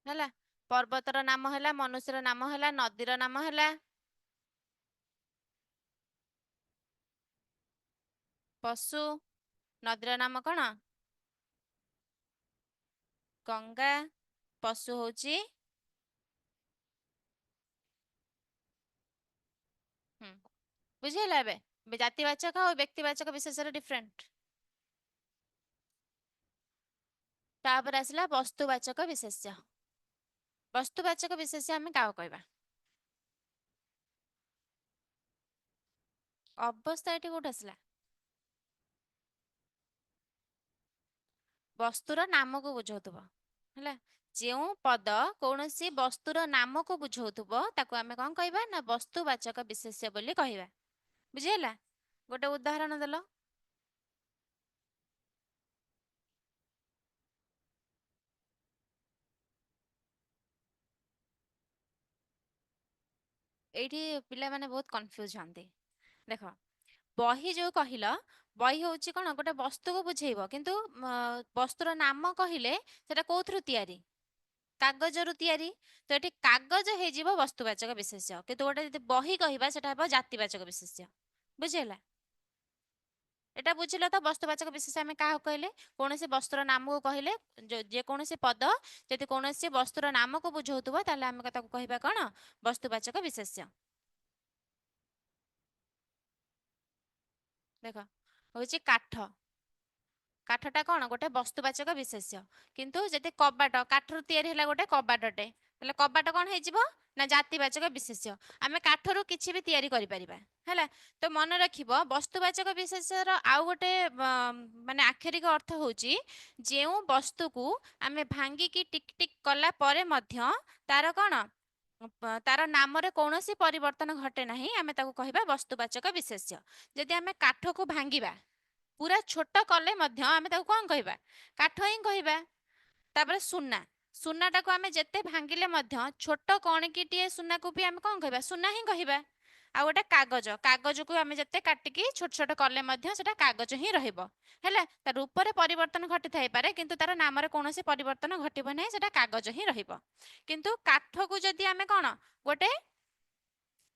ହେଲା, ପର୍ବତର ନାମ ହେଲା, ମନୁଷ୍ୟର ନାମ ହେଲା, ନଦୀର ନାମ ହେଲା, ପଶୁ। ନଦୀର ନାମ କଣ? ଗଙ୍ଗା। ପଶୁ ହଉଛି, ବୁଝିହେଲା ଏବେ? ଜାତିବାଚକ ଆଉ ବ୍ୟକ୍ତିବାଚକ ବିଶେଷର ଡିଫରେଣ୍ଟ। ତାପରେ ଆସିଲା ବସ୍ତୁବାଚକ ବିଶେଷ୍ୟ। ବସ୍ତୁବାଚକ ବିଶେଷ୍ୟ ଆମେ କାହାକୁ କହିବା? ଅବସ୍ଥା ଏଠି କୋଉଠି ଆସିଲା? ବସ୍ତୁର ନାମକୁ ବୁଝଉଥିବ। ହେଲା, ଯେଉଁ ପଦ କୌଣସି ବସ୍ତୁର ନାମକୁ ବୁଝଉଥିବ, ତାକୁ ଆମେ କଣ କହିବା ନା ବସ୍ତୁବାଚକ ବିଶେଷ୍ୟ ବୋଲି କହିବା। ବୁଝିହେଲା? ଗୋଟେ ଉଦାହରଣ ଦେଲ। ଏଇଠି ପିଲାମାନେ ବହୁତ କନଫ୍ୟୁଜ ହୁଅନ୍ତି। ଦେଖ, ବହି ଯୋଉ କହିଲ, ବହି ହଉଛି କଣ? ଗୋଟେ ବସ୍ତୁକୁ ବୁଝେଇବ, କିନ୍ତୁ ବସ୍ତୁର ନାମ କହିଲେ ସେଟା କୋଉଥିରୁ ତିଆରି? କାଗଜରୁ ତିଆରି। ତ ଏଠି କାଗଜ ହେଇଯିବ ବସ୍ତୁବାଚକ ବିଶେଷ୍ୟ, କିନ୍ତୁ ଗୋଟେ ଯଦି ବହି କହିବା, ସେଟା ହେବ ଜାତିବାଚକ ବିଶେଷ୍ୟ। ବୁଝିହେଲା? ଏଟା ବୁଝିଲ ତ? ବସ୍ତୁବାଚକ ବିଶେଷ୍ୟ ଆମେ କାହାକୁ କହିଲେ? କୌଣସି ବସ୍ତୁର ନାମକୁ କହିଲେ, ଯେକୌଣସି ପଦ ଯଦି କୌଣସି ବସ୍ତୁର ନାମକୁ ବୁଝଉଥିବ, ତାହେଲେ ଆମେ ତାକୁ କହିବା କଣ? ବସ୍ତୁବାଚକ ବିଶେଷ୍ୟ। ଦେଖ, ହଉଛି କାଠ। କାଠଟା କଣ? ଗୋଟେ ବସ୍ତୁବାଚକ ବିଶେଷ୍ୟ। କିନ୍ତୁ ଯଦି କବାଟ, କାଠରୁ ତିଆରି ହେଲା ଗୋଟେ କବାଟଟେ, ତାହେଲେ କବାଟ କଣ ହେଇଯିବ ନା ଜାତିବାଚକ ବିଶେଷ୍ୟ। ଆମେ କାଠରୁ କିଛି ବି ତିଆରି କରିପାରିବା। ହେଲା, ତ ମନେ ରଖିବ, ବସ୍ତୁବାଚକ ବିଶେଷ୍ୟର ଆଉ ଗୋଟେ ମାନେ ଆକ୍ଷରିକ ଅର୍ଥ ହଉଛି ଯେଉଁ ବସ୍ତୁକୁ ଆମେ ଭାଙ୍ଗିକି ଟିକ ଟିକ କଲା ପରେ ମଧ୍ୟ ତାର କଣ, ତାର ନାମରେ କୌଣସି ପରିବର୍ତ୍ତନ ଘଟେ ନାହିଁ, ଆମେ ତାକୁ କହିବା ବସ୍ତୁବାଚକ ବିଶେଷ୍ୟ। ଯଦି ଆମେ କାଠକୁ ଭାଙ୍ଗିବା, ପୁରା ଛୋଟ କଲେ ମଧ୍ୟ ଆମେ ତାକୁ କଣ କହିବା? କାଠ ହିଁ କହିବା। ତାପରେ ସୁନା। ସୁନାଟାକୁ ଆମେ ଯେତେ ଭାଙ୍ଗିଲେ ମଧ୍ୟ ଛୋଟ କଣିକିଟିଏ ସୁନାକୁ ବି ଆମେ କଣ କହିବା? ସୁନା ହିଁ କହିବା। ଆଉ ଗୋଟେ କାଗଜ। କାଗଜକୁ ଆମେ ଯେତେ କାଟିକି ଛୋଟ ଛୋଟ କଲେ ମଧ୍ୟ ସେଟା କାଗଜ ହିଁ ରହିବ। ହେଲା, ତା ରୂପରେ ପରିବର୍ତ୍ତନ ଘଟିଥାଇପାରେ, କିନ୍ତୁ ତାର ନାମରେ କୌଣସି ପରିବର୍ତ୍ତନ ଘଟିବ ନାହିଁ, ସେଟା କାଗଜ ହିଁ ରହିବ। କିନ୍ତୁ କାଠକୁ ଯଦି ଆମେ କଣ ଗୋଟେ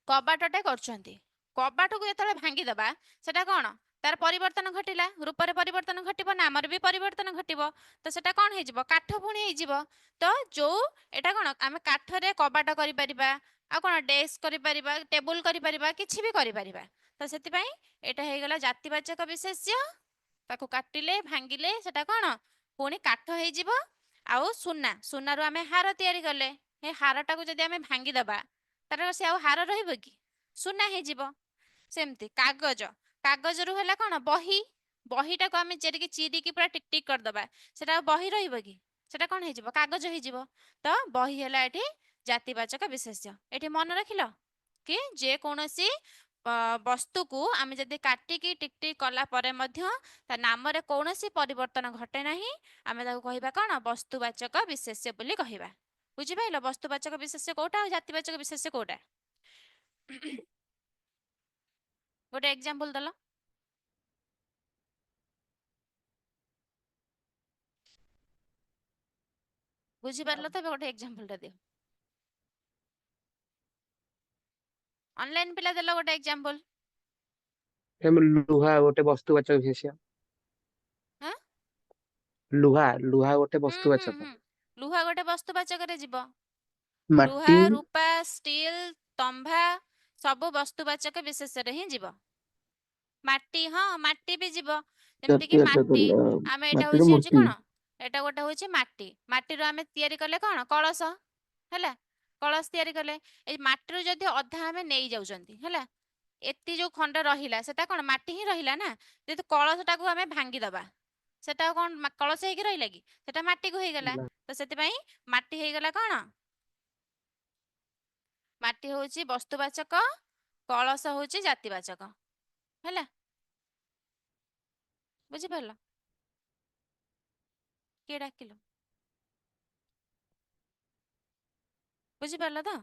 କବାଟଟେ କରୁଛନ୍ତି, କବାଟକୁ ଯେତେବେଳେ ଭାଙ୍ଗିଦବା, ସେଟା କଣ ତାର ପରିବର୍ତ୍ତନ ଘଟିଲା? ରୂପରେ ପରିବର୍ତ୍ତନ ଘଟିବ, ନାମରେ ବି ପରିବର୍ତ୍ତନ ଘଟିବ। ତ ସେଟା କଣ ହେଇଯିବ? କାଠ ପୁଣି ହେଇଯିବ। ତ ଯୋଉ ଏଟା କଣ, ଆମେ କାଠରେ କବାଟ କରିପାରିବା, ଆଉ କଣ ଡେସ୍କ କରିପାରିବା, ଟେବୁଲ କରିପାରିବା, କିଛି ବି କରିପାରିବା। ତ ସେଥିପାଇଁ ଏଇଟା ହେଇଗଲା ଜାତିବାଚକ ବିଶେଷ୍ୟ। ତାକୁ କାଟିଲେ, ଭାଙ୍ଗିଲେ ସେଟା କଣ ପୁଣି କାଠ ହେଇଯିବ। ଆଉ ସୁନା, ସୁନାରୁ ଆମେ ହାର ତିଆରି କଲେ, ଏ ହାରଟାକୁ ଯଦି ଆମେ ଭାଙ୍ଗିଦବା, ତାର ସେ ଆଉ ହାର ରହିବ କି? ସୁନା ହେଇଯିବ। ସେମିତି କାଗଜ। କାଗଜରୁ ହେଲା କଣ? ବହି। ବହିଟାକୁ ଆମେ ଚିରିକି ଚିରିକି ପୁରା ଟିକ ଟିକ କରିଦବା, ସେଟା ଆଉ ବହି ରହିବ କି? ସେଟା କଣ ହେଇଯିବ? କାଗଜ ହେଇଯିବ। ତ ବହି ହେଲା ଏଠି ଜାତିବାଚକ ବିଶେଷ୍ୟ। ଏଠି ମନେ ରଖିଲ କି ଯେକୌଣସି ବସ୍ତୁକୁ ଆମେ ଯଦି କାଟିକି ଟିକ ଟିକ କଲା ପରେ ମଧ୍ୟ ତା ନାମରେ କୌଣସି ପରିବର୍ତ୍ତନ ଘଟେ ନାହିଁ, ଆମେ ତାକୁ କହିବା କଣ? ବସ୍ତୁବାଚକ ବିଶେଷ୍ୟ ବୋଲି କହିବା। ବୁଝିପାରିଲ ବସ୍ତୁବାଚକ ବିଶେଷ୍ୟ କୋଉଟା ଆଉ ଜାତିବାଚକ ବିଶେଷ୍ୟ କୋଉଟା? ଗୋଟେ ଏକ୍ଜାମ୍ପଲ ଦେଲ। ବୁଝିପାରିଲ ତ? ଏବେ ଗୋଟେ ଏକ୍ଜାମ୍ପଲ ଟା ଦିଅ। ଅନଲାଇନ ପିଲା ଦେଲ ଗୋଟେ ଏକ୍ଜାମ୍ପଲ। ମ୍ୟାମ୍, ଲୁହା ଗୋଟେ ବସ୍ତୁବାଚକ ବିଶେଷ୍ୟ। ହଁ। ଲୁହା, ଲୁହା ଗୋଟେ ହୁଁ ହୁଁ ବସ୍ତୁବାଚକ। ହୁଁ, ଲୁହା ଗୋଟେ ବସ୍ତୁବାଚକରେ ଯିବ। ଲୁହା, ମାଟି। ରୂପା, ଷ୍ଟିଲ, ତମ୍ଭା ସବୁ ବସ୍ତୁବାଚକ ବିଶେଷରେ ହିଁ ଯିବ। ମାଟି, ହଁ ମାଟି ବି ଯିବ। ଯେମିତି କି ଜାତୀୟ ମାଟି, ଆମେ ଏଇଟା ମାଟିର ହଉଛି ହଉଛି ମୂର୍ତ୍ତି। କଣ? ଏଇଟା ଗୋଟେ ହଉଛି ମାଟି। ମାଟିରୁ ଆମେ ତିଆରି କଲେ କଣ? କଳସ। ହେଲା, କଳସ ତିଆରି କଲେ। ଏଇ ମାଟିରୁ ଯଦି ଅଧା ଆମେ ନେଇ ଯାଉଛନ୍ତି, ହେଲା, ଏତି ଯୋଉ ଖଣ୍ଡ ରହିଲା ସେଟା କଣ ମାଟି ହିଁ ରହିଲା ନା? ଯେହେତୁ କଳସଟାକୁ ଆମେ ଭାଙ୍ଗିଦବା, ସେଟା ଆଉ କଣ କଳସ ହେଇକି ରହିଲା କି? ସେଟା ମାଟିକୁ ହେଇଗଲା। ନା। ତ ସେଥିପାଇଁ ମାଟି ହେଇଗଲା କଣ? ମାଟି ହଉଛି ବସ୍ତୁବାଚକ, କଳସ ହଉଛି ଜାତିବାଚକ। ହେଲା, ବୁଝିପାରିଲ? କିଏ ଡାକିଲ? ବୁଝିପାରିଲ ତ?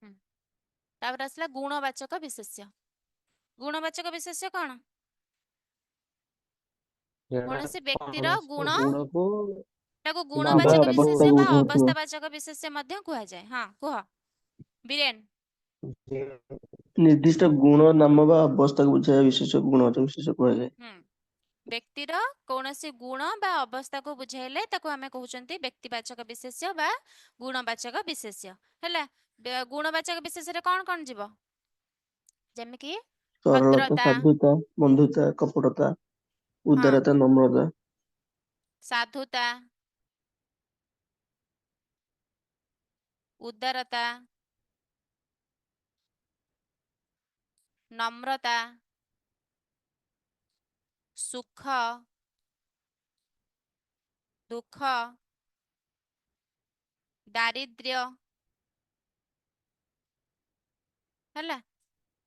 ହୁଁ। ତାପରେ ଆସିଲା ଗୁଣବାଚକ ବିଶେଷ୍ୟ। ଗୁଣବାଚକ ବିଶେଷ୍ୟ କଣ? ଯୋଉଟା କୌଣସି ବ୍ୟକ୍ତିର କୌଣସି ଗୁଣ, ଗୁଣକୁ ତାକୁ କିମ୍ବା ବା ଗୁଣବାଚକ ଅବସ୍ଥାକୁ ବିଶେଷ୍ୟ ଅବସ୍ଥାକୁ ବା ବୁଝଉଥିବ। ଅବସ୍ଥାବାଚକ ବିଶେଷ୍ୟ ମଧ୍ୟ କୁହାଯାଏ। ହଁ କୁହ ବୀରେନ। ଯେ- ନିର୍ଦ୍ଦିଷ୍ଟ ଗୁଣ, ନାମ ବା ଅବସ୍ଥାକୁ ବୁଝାଇବା ବିଶେଷ ଗୁଣବାଚକ ବିଶେଷ କୁହାଯାଏ। ହୁଁ, ବ୍ୟକ୍ତିର କୌଣସି ଗୁଣ ବା ଅବସ୍ଥାକୁ ବୁଝାଇଲେ ତାକୁ ଆମେ କହୁଛନ୍ତି ବ୍ୟକ୍ତିବାଚକ ବିଶେଷ୍ୟ ବା ଗୁଣବାଚକ ବିଶେଷ୍ୟ। ହେଲା, ଗୁଣବାଚକ ବିଶେଷ୍ୟରେ କଣ କଣ ଯିବ? ଯେମିତି ସରଳତା, ଭଦ୍ରତା, ସାଧୁତା, ବନ୍ଧୁତା, କପଟତା, ହଁ, ଉଦାରତା, ନମ୍ରତା। ସାଧୁତା, ଉଦାରତା, ନମ୍ରତା, ସୁଖ, ଦୁଃଖ, ଦାରିଦ୍ର୍ୟ। ହେଲା,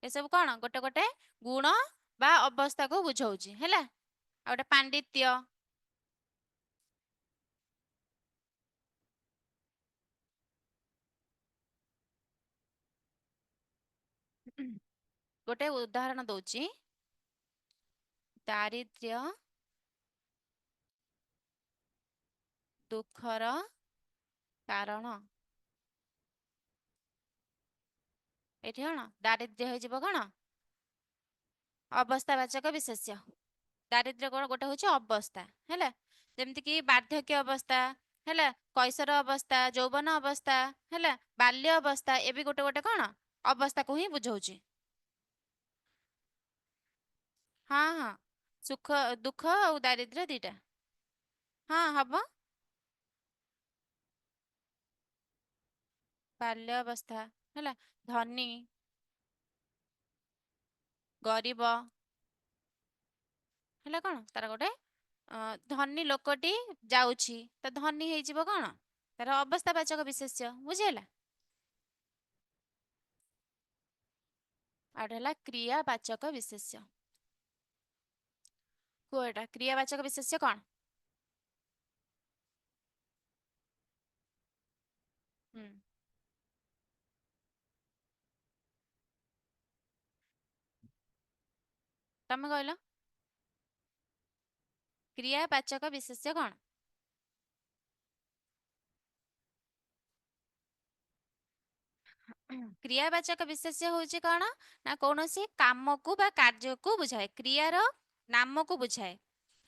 ଏସବୁ କଣ ଗୋଟେ ଗୋଟେ ଗୁଣ ବା ଅବସ୍ଥାକୁ ବୁଝଉଛି। ହେଲା, ଆଉ ଗୋଟେ ପାଣ୍ଡିତ୍ୟ। ଗୋଟେ ଉଦାହରଣ ଦଉଛି। ଦାରିଦ୍ର୍ୟ ଦୁଃଖର କାରଣ। ଏଠି କଣ ଦାରିଦ୍ର୍ୟ ହେଇଯିବ? କଣ? ଅବସ୍ଥାବାଚକ ବିଶେଷ୍ୟ। ଦାରିଦ୍ର୍ୟ କଣ? ଗୋଟେ ହଉଛି ଅବସ୍ଥା। ହେଲା, ଯେମିତି କି ବାର୍ଦ୍ଧକ୍ୟ ଅବସ୍ଥା, ହେଲା, କୈଶୋର ଅବସ୍ଥା, ଯୌବନ ଅବସ୍ଥା, ହେଲା, ବାଲ୍ୟ ଅବସ୍ଥା, ଏ ବି ଗୋଟେ ଗୋଟେ କଣ ଅବସ୍ଥାକୁ ହିଁ ବୁଝଉଛି। ହଁ ହଁ, ସୁଖ ଦୁଃଖ ଆଉ ଦାରିଦ୍ର୍ୟ ଦିଟା। ହଁ, ହବ। ବାଲ୍ୟ ଅବସ୍ଥା, ହେଲା, ଧନୀ, ଗରିବ। ହେଲା, କଣ ତାର ଗୋଟେ ଧନୀ ଲୋକଟି ଯାଉଛି ତ ଧନୀ ହେଇଯିବ କଣ ତାର ଅବସ୍ଥାବାଚକ ବିଶେଷ୍ୟ। ବୁଝିହେଲା? ଆଉ ଗୋଟେ ହେଲା କ୍ରିୟାବାଚକ ବିଶେଷ୍ୟ। କୁହ, ଏଟା କ୍ରିୟାବାଚକ ବିଶେଷ୍ୟ କଣ? ହୁଁ, ତମେ କହିଲ, କ୍ରିୟାବାଚକ ବିଶେଷ୍ୟ କଣ? କ୍ରିୟାବାଚକ ବିଶେଷ୍ୟ ହଉଛି କଣ ନା କୌଣସି କାମକୁ ବା କାର୍ଯ୍ୟକୁ ବୁଝାଏ, କ୍ରିୟାର ନାମକୁ ବୁଝାଏ।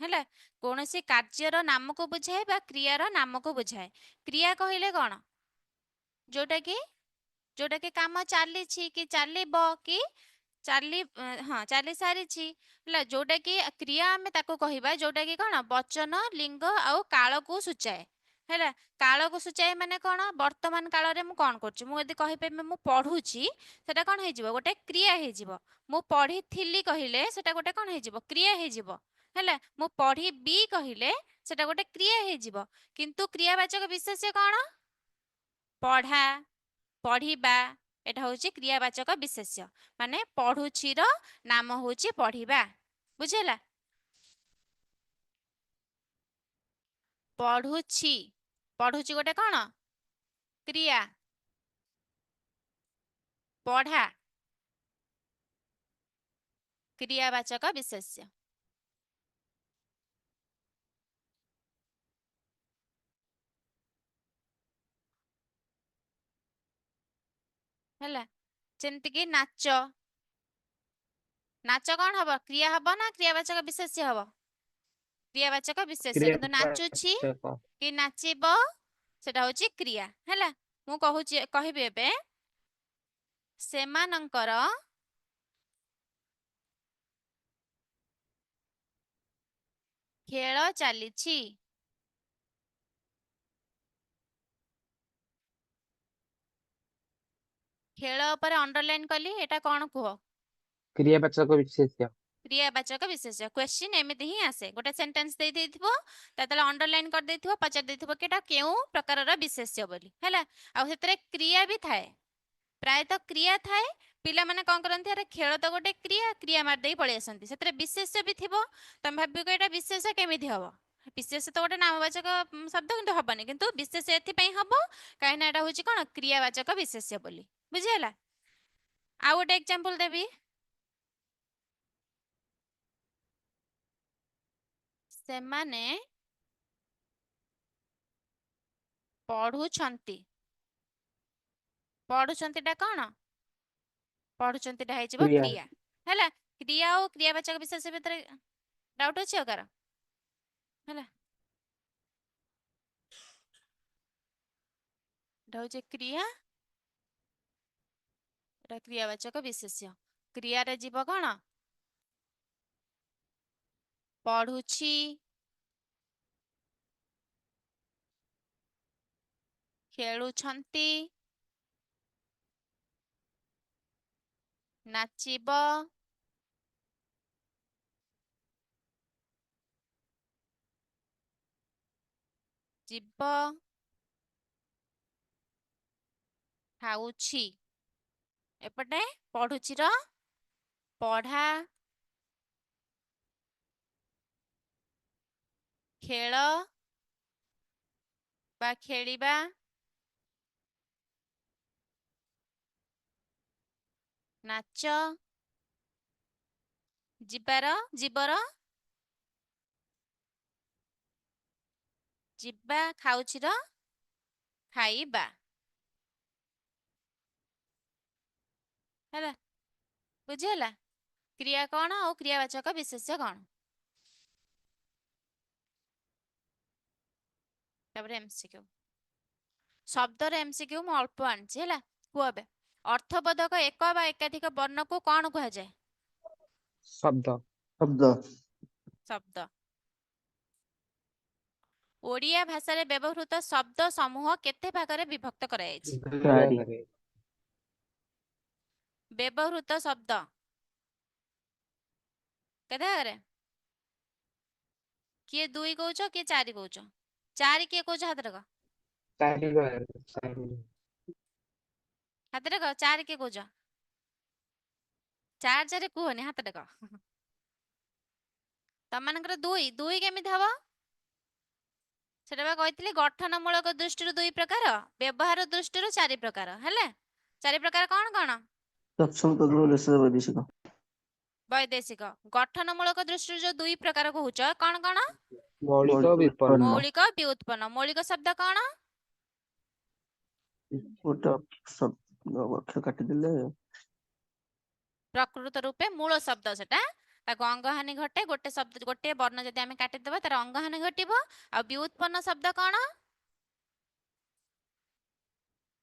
ହେଲା, କୌଣସି କାର୍ଯ୍ୟର ନାମକୁ ବୁଝାଏ ବା କ୍ରିୟାର ନାମକୁ ବୁଝାଏ। କ୍ରିୟା କହିଲେ କଣ? ଯୋଉଟା କି ଯୋଉଟା କି କାମ ଚାଲିଛି କି ଚାଲିବ କି ଚାଲି, ହଁ, ଚାଲି ସାରିଛି। ହେଲା, ଯୋଉଟା କି କ୍ରିୟା ଆମେ ତାକୁ କହିବା ଯୋଉଟା କି କଣ ବଚନ, ଲିଙ୍ଗ ଆଉ କାଳକୁ ସୂଚାଏ। ହେଲା, କାଳକୁ ସୂଚାଏ ମାନେ କଣ? ବର୍ତ୍ତମାନ କାଳରେ ମୁଁ କଣ କରୁଛି? ମୁଁ ଯଦି କହିପାରିବି ମୁଁ ପଢୁଛି, ସେଟା କଣ ହେଇଯିବ? ଗୋଟେ କ୍ରିୟା ହେଇଯିବ। ମୁଁ ପଢିଥିଲି କହିଲେ ସେଟା ଗୋଟେ କଣ ହେଇଯିବ? କ୍ରିୟା ହେଇଯିବ। ହେଲା, ମୁଁ ପଢିବି କହିଲେ ସେଟା ଗୋଟେ କ୍ରିୟା ହେଇଯିବ। କିନ୍ତୁ କ୍ରିୟାବାଚକ ବିଶେଷ୍ୟ କଣ? ପଢା, ପଢିବା, ଏଟା ହଉଛି କ୍ରିୟାବାଚକ ବିଶେଷ୍ୟ। ମାନେ ପଢୁଛିର ନାମ ହଉଛି ପଢିବା। ବୁଝିହେଲା? ପଢୁଛି, ପଢୁଛି ଗୋଟେ କଣ କ୍ରିୟା। ପଢା କ୍ରିୟାବାଚକ ବିଶେଷ୍ୟ। ହେଲା, ଯେମିତିକି ନାଚ। ନାଚ କଣ ହବ? କ୍ରିୟା ହବ ନା କ୍ରିୟାବାଚକ ବିଶେଷ୍ୟ ହବ? କ୍ରିୟାବାଚକ ବିଶେଷ୍ୟ। କିନ୍ତୁ ନାଚୁଛି କ୍ରିୟାବାଚକ। କି ନାଚିବ, ସେଟା ହଉଛି କ୍ରିୟା। ହେଲା, ମୁଁ କହୁଛି, କହିବି ଏବେ, ସେମାନଙ୍କର ଖେଳ ଚାଲିଛି। ଖେଳ ଉପରେ ଅଣ୍ଡରଲାଇନ କଲି, ଏଟା କଣ କୁହ? କ୍ରିୟାବାଚକ ବିଶେଷ୍ୟ। କ୍ରିୟାବାଚକ ବିଶେଷ୍ୟ। କ୍ୱେଶ୍ଚିନ୍ ଏମିତି ହିଁ ଆସେ, ଗୋଟେ ସେଣ୍ଟେନ୍ସ ଦେଇ ଦେଇଥିବ, ତା ତଳେ ଅଣ୍ଡରଲାଇନ କରିଦେଇଥିବ, ପଚାରି ଦେଇଥିବ କି ଏଟା କେଉଁ ପ୍ରକାରର ବିଶେଷ୍ୟ ବୋଲି। ହେଲା, ଆଉ ସେଥିରେ କ୍ରିୟା ବି ଥାଏ, ପ୍ରାୟତଃ କ୍ରିୟା ଥାଏ। ପିଲାମାନେ କଣ କରନ୍ତି? ଆରେ ଖେଳ ତ ଗୋଟେ କ୍ରିୟା, କ୍ରିୟା ମାରିଦେଇ ପଳେଇ ଆସନ୍ତି। ସେଥିରେ ବିଶେଷ୍ୟ ବି ଥିବ, ତମେ ଭାବିବ କି ଏଇଟା ବିଶେଷ୍ୟ କେମିତି ହବ? ବିଶେଷ୍ୟ ତ ଗୋଟେ ନାମବାଚକ ଶବ୍ଦ, କିନ୍ତୁ ହବନି। କିନ୍ତୁ ବିଶେଷ୍ୟ ଏଥିପାଇଁ ହବ କାହିଁକି ନା ଏଟା ହଉଛି କଣ? କ୍ରିୟାବାଚକ ବିଶେଷ୍ୟ ବୋଲି। ବୁଝିହେଲା? ଆଉ ଗୋଟେ ଏକ୍ଜାମ୍ପଲ ଦେବି। ସେମାନେ ପଢୁଛନ୍ତି। ପଢୁଛନ୍ତି ଟା କଣ? ପଢୁଛନ୍ତି ଟା ହେଇଯିବ କ୍ରିୟା। କ୍ରିୟା। ହେଲା, କ୍ରିୟା ଆଉ କ୍ରିୟାବାଚକ ବିଶେଷ୍ୟ ଭିତରେ ଡାଉଟ ଅଛି ଆଉ କାହାର? ହେଲା, ଏଟା ହଉଛି କ୍ରିୟା, ଏଟା କ୍ରିୟାବାଚକ ବିଶେଷ୍ୟ। କ୍ରିୟାରେ ଯିବ କଣ? ପଢୁଛି, ଖେଳୁଛନ୍ତି, ନାଚିବ, ଯିବ, ଖାଉଛି। ଏପଟେ ପଢୁଛିର ପଢା, ଖେଳ ବା ଖେଳିବା, ନାଚ, ଯିବାର, ଯିବର ଯିବା, ଖାଉଛିର ଖାଇବା। ହେଲା, ବୁଝିହେଲା କ୍ରିୟା କଣ ଆଉ କ୍ରିୟାବାଚକ ବିଶେଷ୍ୟ କଣ? ତାପରେ ଏମସିକ୍ୟୁ, ଶବ୍ଦର ଏମସିକ୍ୟୁ ମୁଁ ଅଳ୍ପ ଆଣିଛି। ହେଲା, କୁହ ଏବେ, ଅର୍ଥବୋଧକ ଏକ ବା ଏକାଧିକ ବର୍ଣ୍ଣକୁ କଣ କୁହାଯାଏ? ଶବ୍ଦ। ଶବ୍ଦ। ଶବ୍ଦ। ଓଡ଼ିଆ ଭାଷାରେ ବ୍ୟବହୃତ ଶବ୍ଦ ସମୂହ କେତେ ଭାଗରେ ବିଭକ୍ତ କରାଯାଇଛି? ଦୁଇ ଚାରି। ଭାଗରେ। ବ୍ୟବହୃତ ଶବ୍ଦ କେତେ ଭାଗରେ? କିଏ ଦୁଇ କହୁଛ, କିଏ ଚାରି କହୁଛ? ଚାରି କିଏ କହୁଛ? ହାତ ଟେକ। ଚାରି ଭାଗରେ, ଚାରି। ହାତ ଟେକ। ଚାରି କିଏ କହୁଛ? ଚାରି ଚାରି କୁହନି, ହାତ ଟେକ। ତମମାନଙ୍କର ଦୁଇ। ଦୁଇ କେମିତି ହବ? ସେଟା ବା କହିଥିଲି, ଗଠନମୂଳକ ଦୃଷ୍ଟିରୁ ଦୁଇ ପ୍ରକାର, ବ୍ୟବହାର ଦୃଷ୍ଟିରୁ ଚାରି ପ୍ରକାର। ହେଲା, ଚାରି ପ୍ରକାର କଣ କଣ? ତତ୍ସମ, ତଦ୍ଭବ, ଦେଶଜ, ବୈଦେଶିକ। ବୈଦେଶିକ। ଗଠନମୂଳକ ଦୃଷ୍ଟିରୁ ଯୋଉ ଦୁଇ ପ୍ରକାର କହୁଛ, କଣ କଣ? ମୌଳିକ, ମୌଳିକ, ବ୍ୟୁତ୍ପନ୍ନ। ବ୍ୟୁତ୍ପନ୍ନ। ମୌଳିକ, ବ୍ୟୁତ୍ପନ୍ନ। ମୌଳିକ ଶବ୍ଦ କଣ? ଗୋଟେ ଶବ୍ଦ ଅକ୍ଷର କାଟିଦେଲେ ପ୍ରକୃତ ରୂପେ ମୂଳ ଶବ୍ଦ ସେଟା, ତାକୁ ଅଙ୍ଗହାନି ଘଟେ। ଗୋଟେ ଶବ୍ଦ, ଗୋଟେ ବର୍ଣ୍ଣ ଯଦି ଆମେ କାଟିଦେବା, ତାର ଅଙ୍ଗହାନି ଘଟିବ। ଆଉ ବ୍ୟୁତ୍ପନ୍ନ ଶବ୍ଦ କଣ?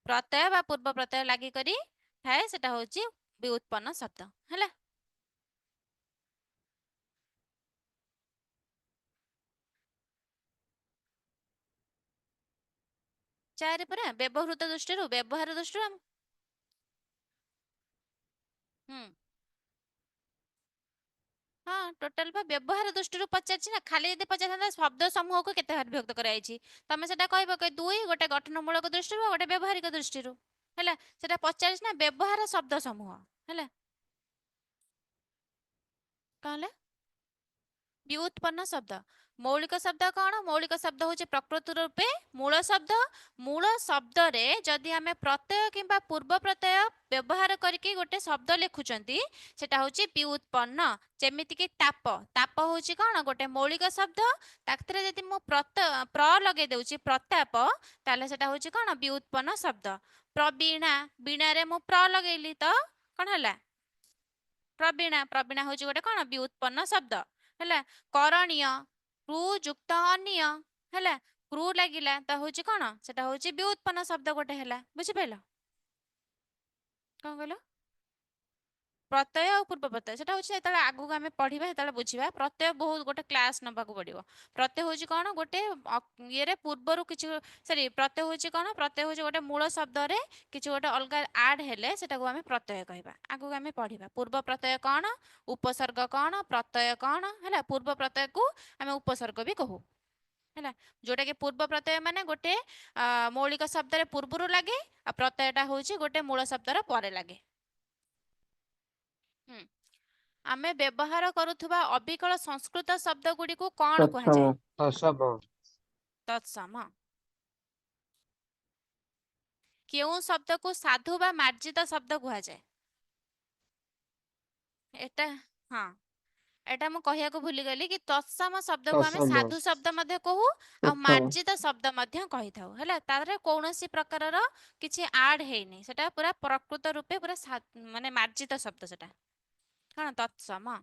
ପ୍ରତ୍ୟୟ ବା ପୂର୍ବ ପ୍ରତ୍ୟୟ ଲାଗି କରି ଥାଏ, ସେଟା ହଉଛି ବ୍ୟୁତ୍ପନ୍ନ ଶବ୍ଦ। ହେଲା, ଚାରି ପରା ବ୍ୟବହୃତ ଦୃଷ୍ଟିରୁ, ବ୍ୟବହାର ଦୃଷ୍ଟିରୁ ହୁଁ, ହଁ, ଟୋଟାଲ ବା ବ୍ୟବହାର ଦୃଷ୍ଟିରୁ ପଚାରିଛି ନା। ଖାଲି ଯଦି ପଚାରିଥାନ୍ତା ଶବ୍ଦ ସମୂହକୁ କେତେ ଭାଗରେ ବିଭକ୍ତ କରାଯାଇଛି, ତମେ ସେଟା କହିବ କି ଦୁଇ, ଗୋଟେ ଗଠନମୂଳକ ଦୃଷ୍ଟିରୁ ଆଉ ଗୋଟେ ବ୍ୟବହାରିକ ଦୃଷ୍ଟିରୁ। ହେଲା, ସେଟା ପଚାରିଛି ନା ବ୍ୟବହାର ଶବ୍ଦ ସମୂହ। ହେଲା, କଣ ହେଲା? ବ୍ୟୁତ୍ପନ୍ନ ଶବ୍ଦ। ମୌଳିକ ଶବ୍ଦ କଣ? ମୌଳିକ ଶବ୍ଦ ହଉଛି ପ୍ରକୃତ ରୂପେ ମୂଳ ଶବ୍ଦ। ମୂଳ ଶବ୍ଦରେ ଯଦି ଆମେ ପ୍ରତ୍ୟୟ କିମ୍ବା ପୂର୍ବ ପ୍ରତ୍ୟୟ ବ୍ୟବହାର କରିକି ଗୋଟେ ଶବ୍ଦ ଲେଖୁଛନ୍ତି, ସେଟା ହଉଛି ବ୍ୟୁତ୍ପନ୍ନ। ଯେମିତିକି ତାପ। ତାପ ହଉଛି କଣ? ଗୋଟେ ମୌଳିକ ଶବ୍ଦ। ତାଥିରେ ଯଦି ମୁଁ ପ୍ର ଲଗେଇ ଦଉଛି, ପ୍ରତାପ, ତାହେଲେ ସେଟା ହଉଛି କଣ? ବ୍ୟୁତ୍ପନ୍ନ ଶବ୍ଦ। ପ୍ରବୀଣା, ବୀଣାରେ ମୁଁ ପ୍ର ଲଗେଇଲି ତ କଣ ହେଲା? ପ୍ରବୀଣା। ପ୍ରବୀଣା ହଉଛି ଗୋଟେ କଣ? ବ୍ୟୁତ୍ପନ୍ନ ଶବ୍ଦ ହେଲା। କରଣୀୟ, କୃ ଯୁକ୍ତ ଅନିୟ ହେଲା, କୃ ଲାଗିଲା ତ ହଉଛି କଣ? ସେଟା ହଉଛି ବ୍ୟୁତ୍ପନ୍ନ ଶବ୍ଦ ଗୋଟେ ହେଲା। ବୁଝିପାରିଲ? କଣ କହିଲ? ପ୍ରତ୍ୟୟ ଆଉ ପୂର୍ବ ପ୍ରତ୍ୟୟ, ସେଟା ହଉଛି ଯେତେବେଳେ ଆଗକୁ ଆମେ ପଢିବା ସେତେବେଳେ ବୁଝିବା। ପ୍ରତ୍ୟୟ ବହୁତ ଗୋଟେ କ୍ଲାସ ନେବାକୁ ପଡିବ। ପ୍ରତ୍ୟୟ ହଉଛି କଣ? ଗୋଟେ ଇଏରେ ପୂର୍ବରୁ କିଛି, ସରି, ପ୍ରତ୍ୟୟ ହଉଛି କଣ? ପ୍ରତ୍ୟୟ ହଉଛି ଗୋଟେ ମୂଳ ଶବ୍ଦରେ କିଛି ଗୋଟେ ଅଲଗା ଆଡ୍ ହେଲେ ସେଟାକୁ ଆମେ ପ୍ରତ୍ୟୟ କହିବା। ଆଗକୁ ଆମେ ପଢିବା ପୂର୍ବ ପ୍ରତ୍ୟୟ କଣ, ଉପସର୍ଗ କଣ, ପ୍ରତ୍ୟୟ କଣ ହେଲା। ପୂର୍ବ ପ୍ରତ୍ୟୟକୁ ଆମେ ଉପସର୍ଗ ବି କହୁ ହେଲା। ଯୋଉଟା କି ପୂର୍ବ ପ୍ରତ୍ୟୟ ମାନେ ଗୋଟେ ମୌଳିକ ଶବ୍ଦରେ ପୂର୍ବରୁ ଲାଗେ, ଆଉ ପ୍ରତ୍ୟୟଟା ହଉଛି ଗୋଟେ ମୂଳ ଶବ୍ଦର ପରେ ଲାଗେ। ଆମେ ବ୍ୟବହାର କରୁଥିବା ଅବିକଳ ସଂସ୍କୃତ ଶବ୍ଦ ଗୁଡ଼ିକୁ କଣ ତତ୍ସମ। କୁହାଯାଏ? ତତ୍ସମ। ତତ୍ସମ। କେଉଁ ଶବ୍ଦକୁ ସାଧୁ ବା ମାର୍ଜିତ ଶବ୍ଦ କୁହାଯାଏ? ଏଟା ହଁ, ଏଟା ମୁଁ କହିବାକୁ ଭୁଲିଗଲି କି ତତ୍ସମ ଶବ୍ଦକୁ ଆମେ ତତ୍ସମ। ସାଧୁ ଶବ୍ଦ ମଧ୍ୟ କହୁ ଆଉ ତତ୍ସମ। ମାର୍ଜିତ ଶବ୍ଦ ମଧ୍ୟ କହିଥାଉ ହେଲା। ତାରେ କୌଣସି ପ୍ରକାରର କିଛି ଆଡ୍ ହେଇନି, ସେଟା ପୁରା ପ୍ରକୃତ ରୂପେ ପୁରା ମାନେ ମାର୍ଜିତ ଶବ୍ଦ। ସେଟା କଣ? ତତ୍ସମ।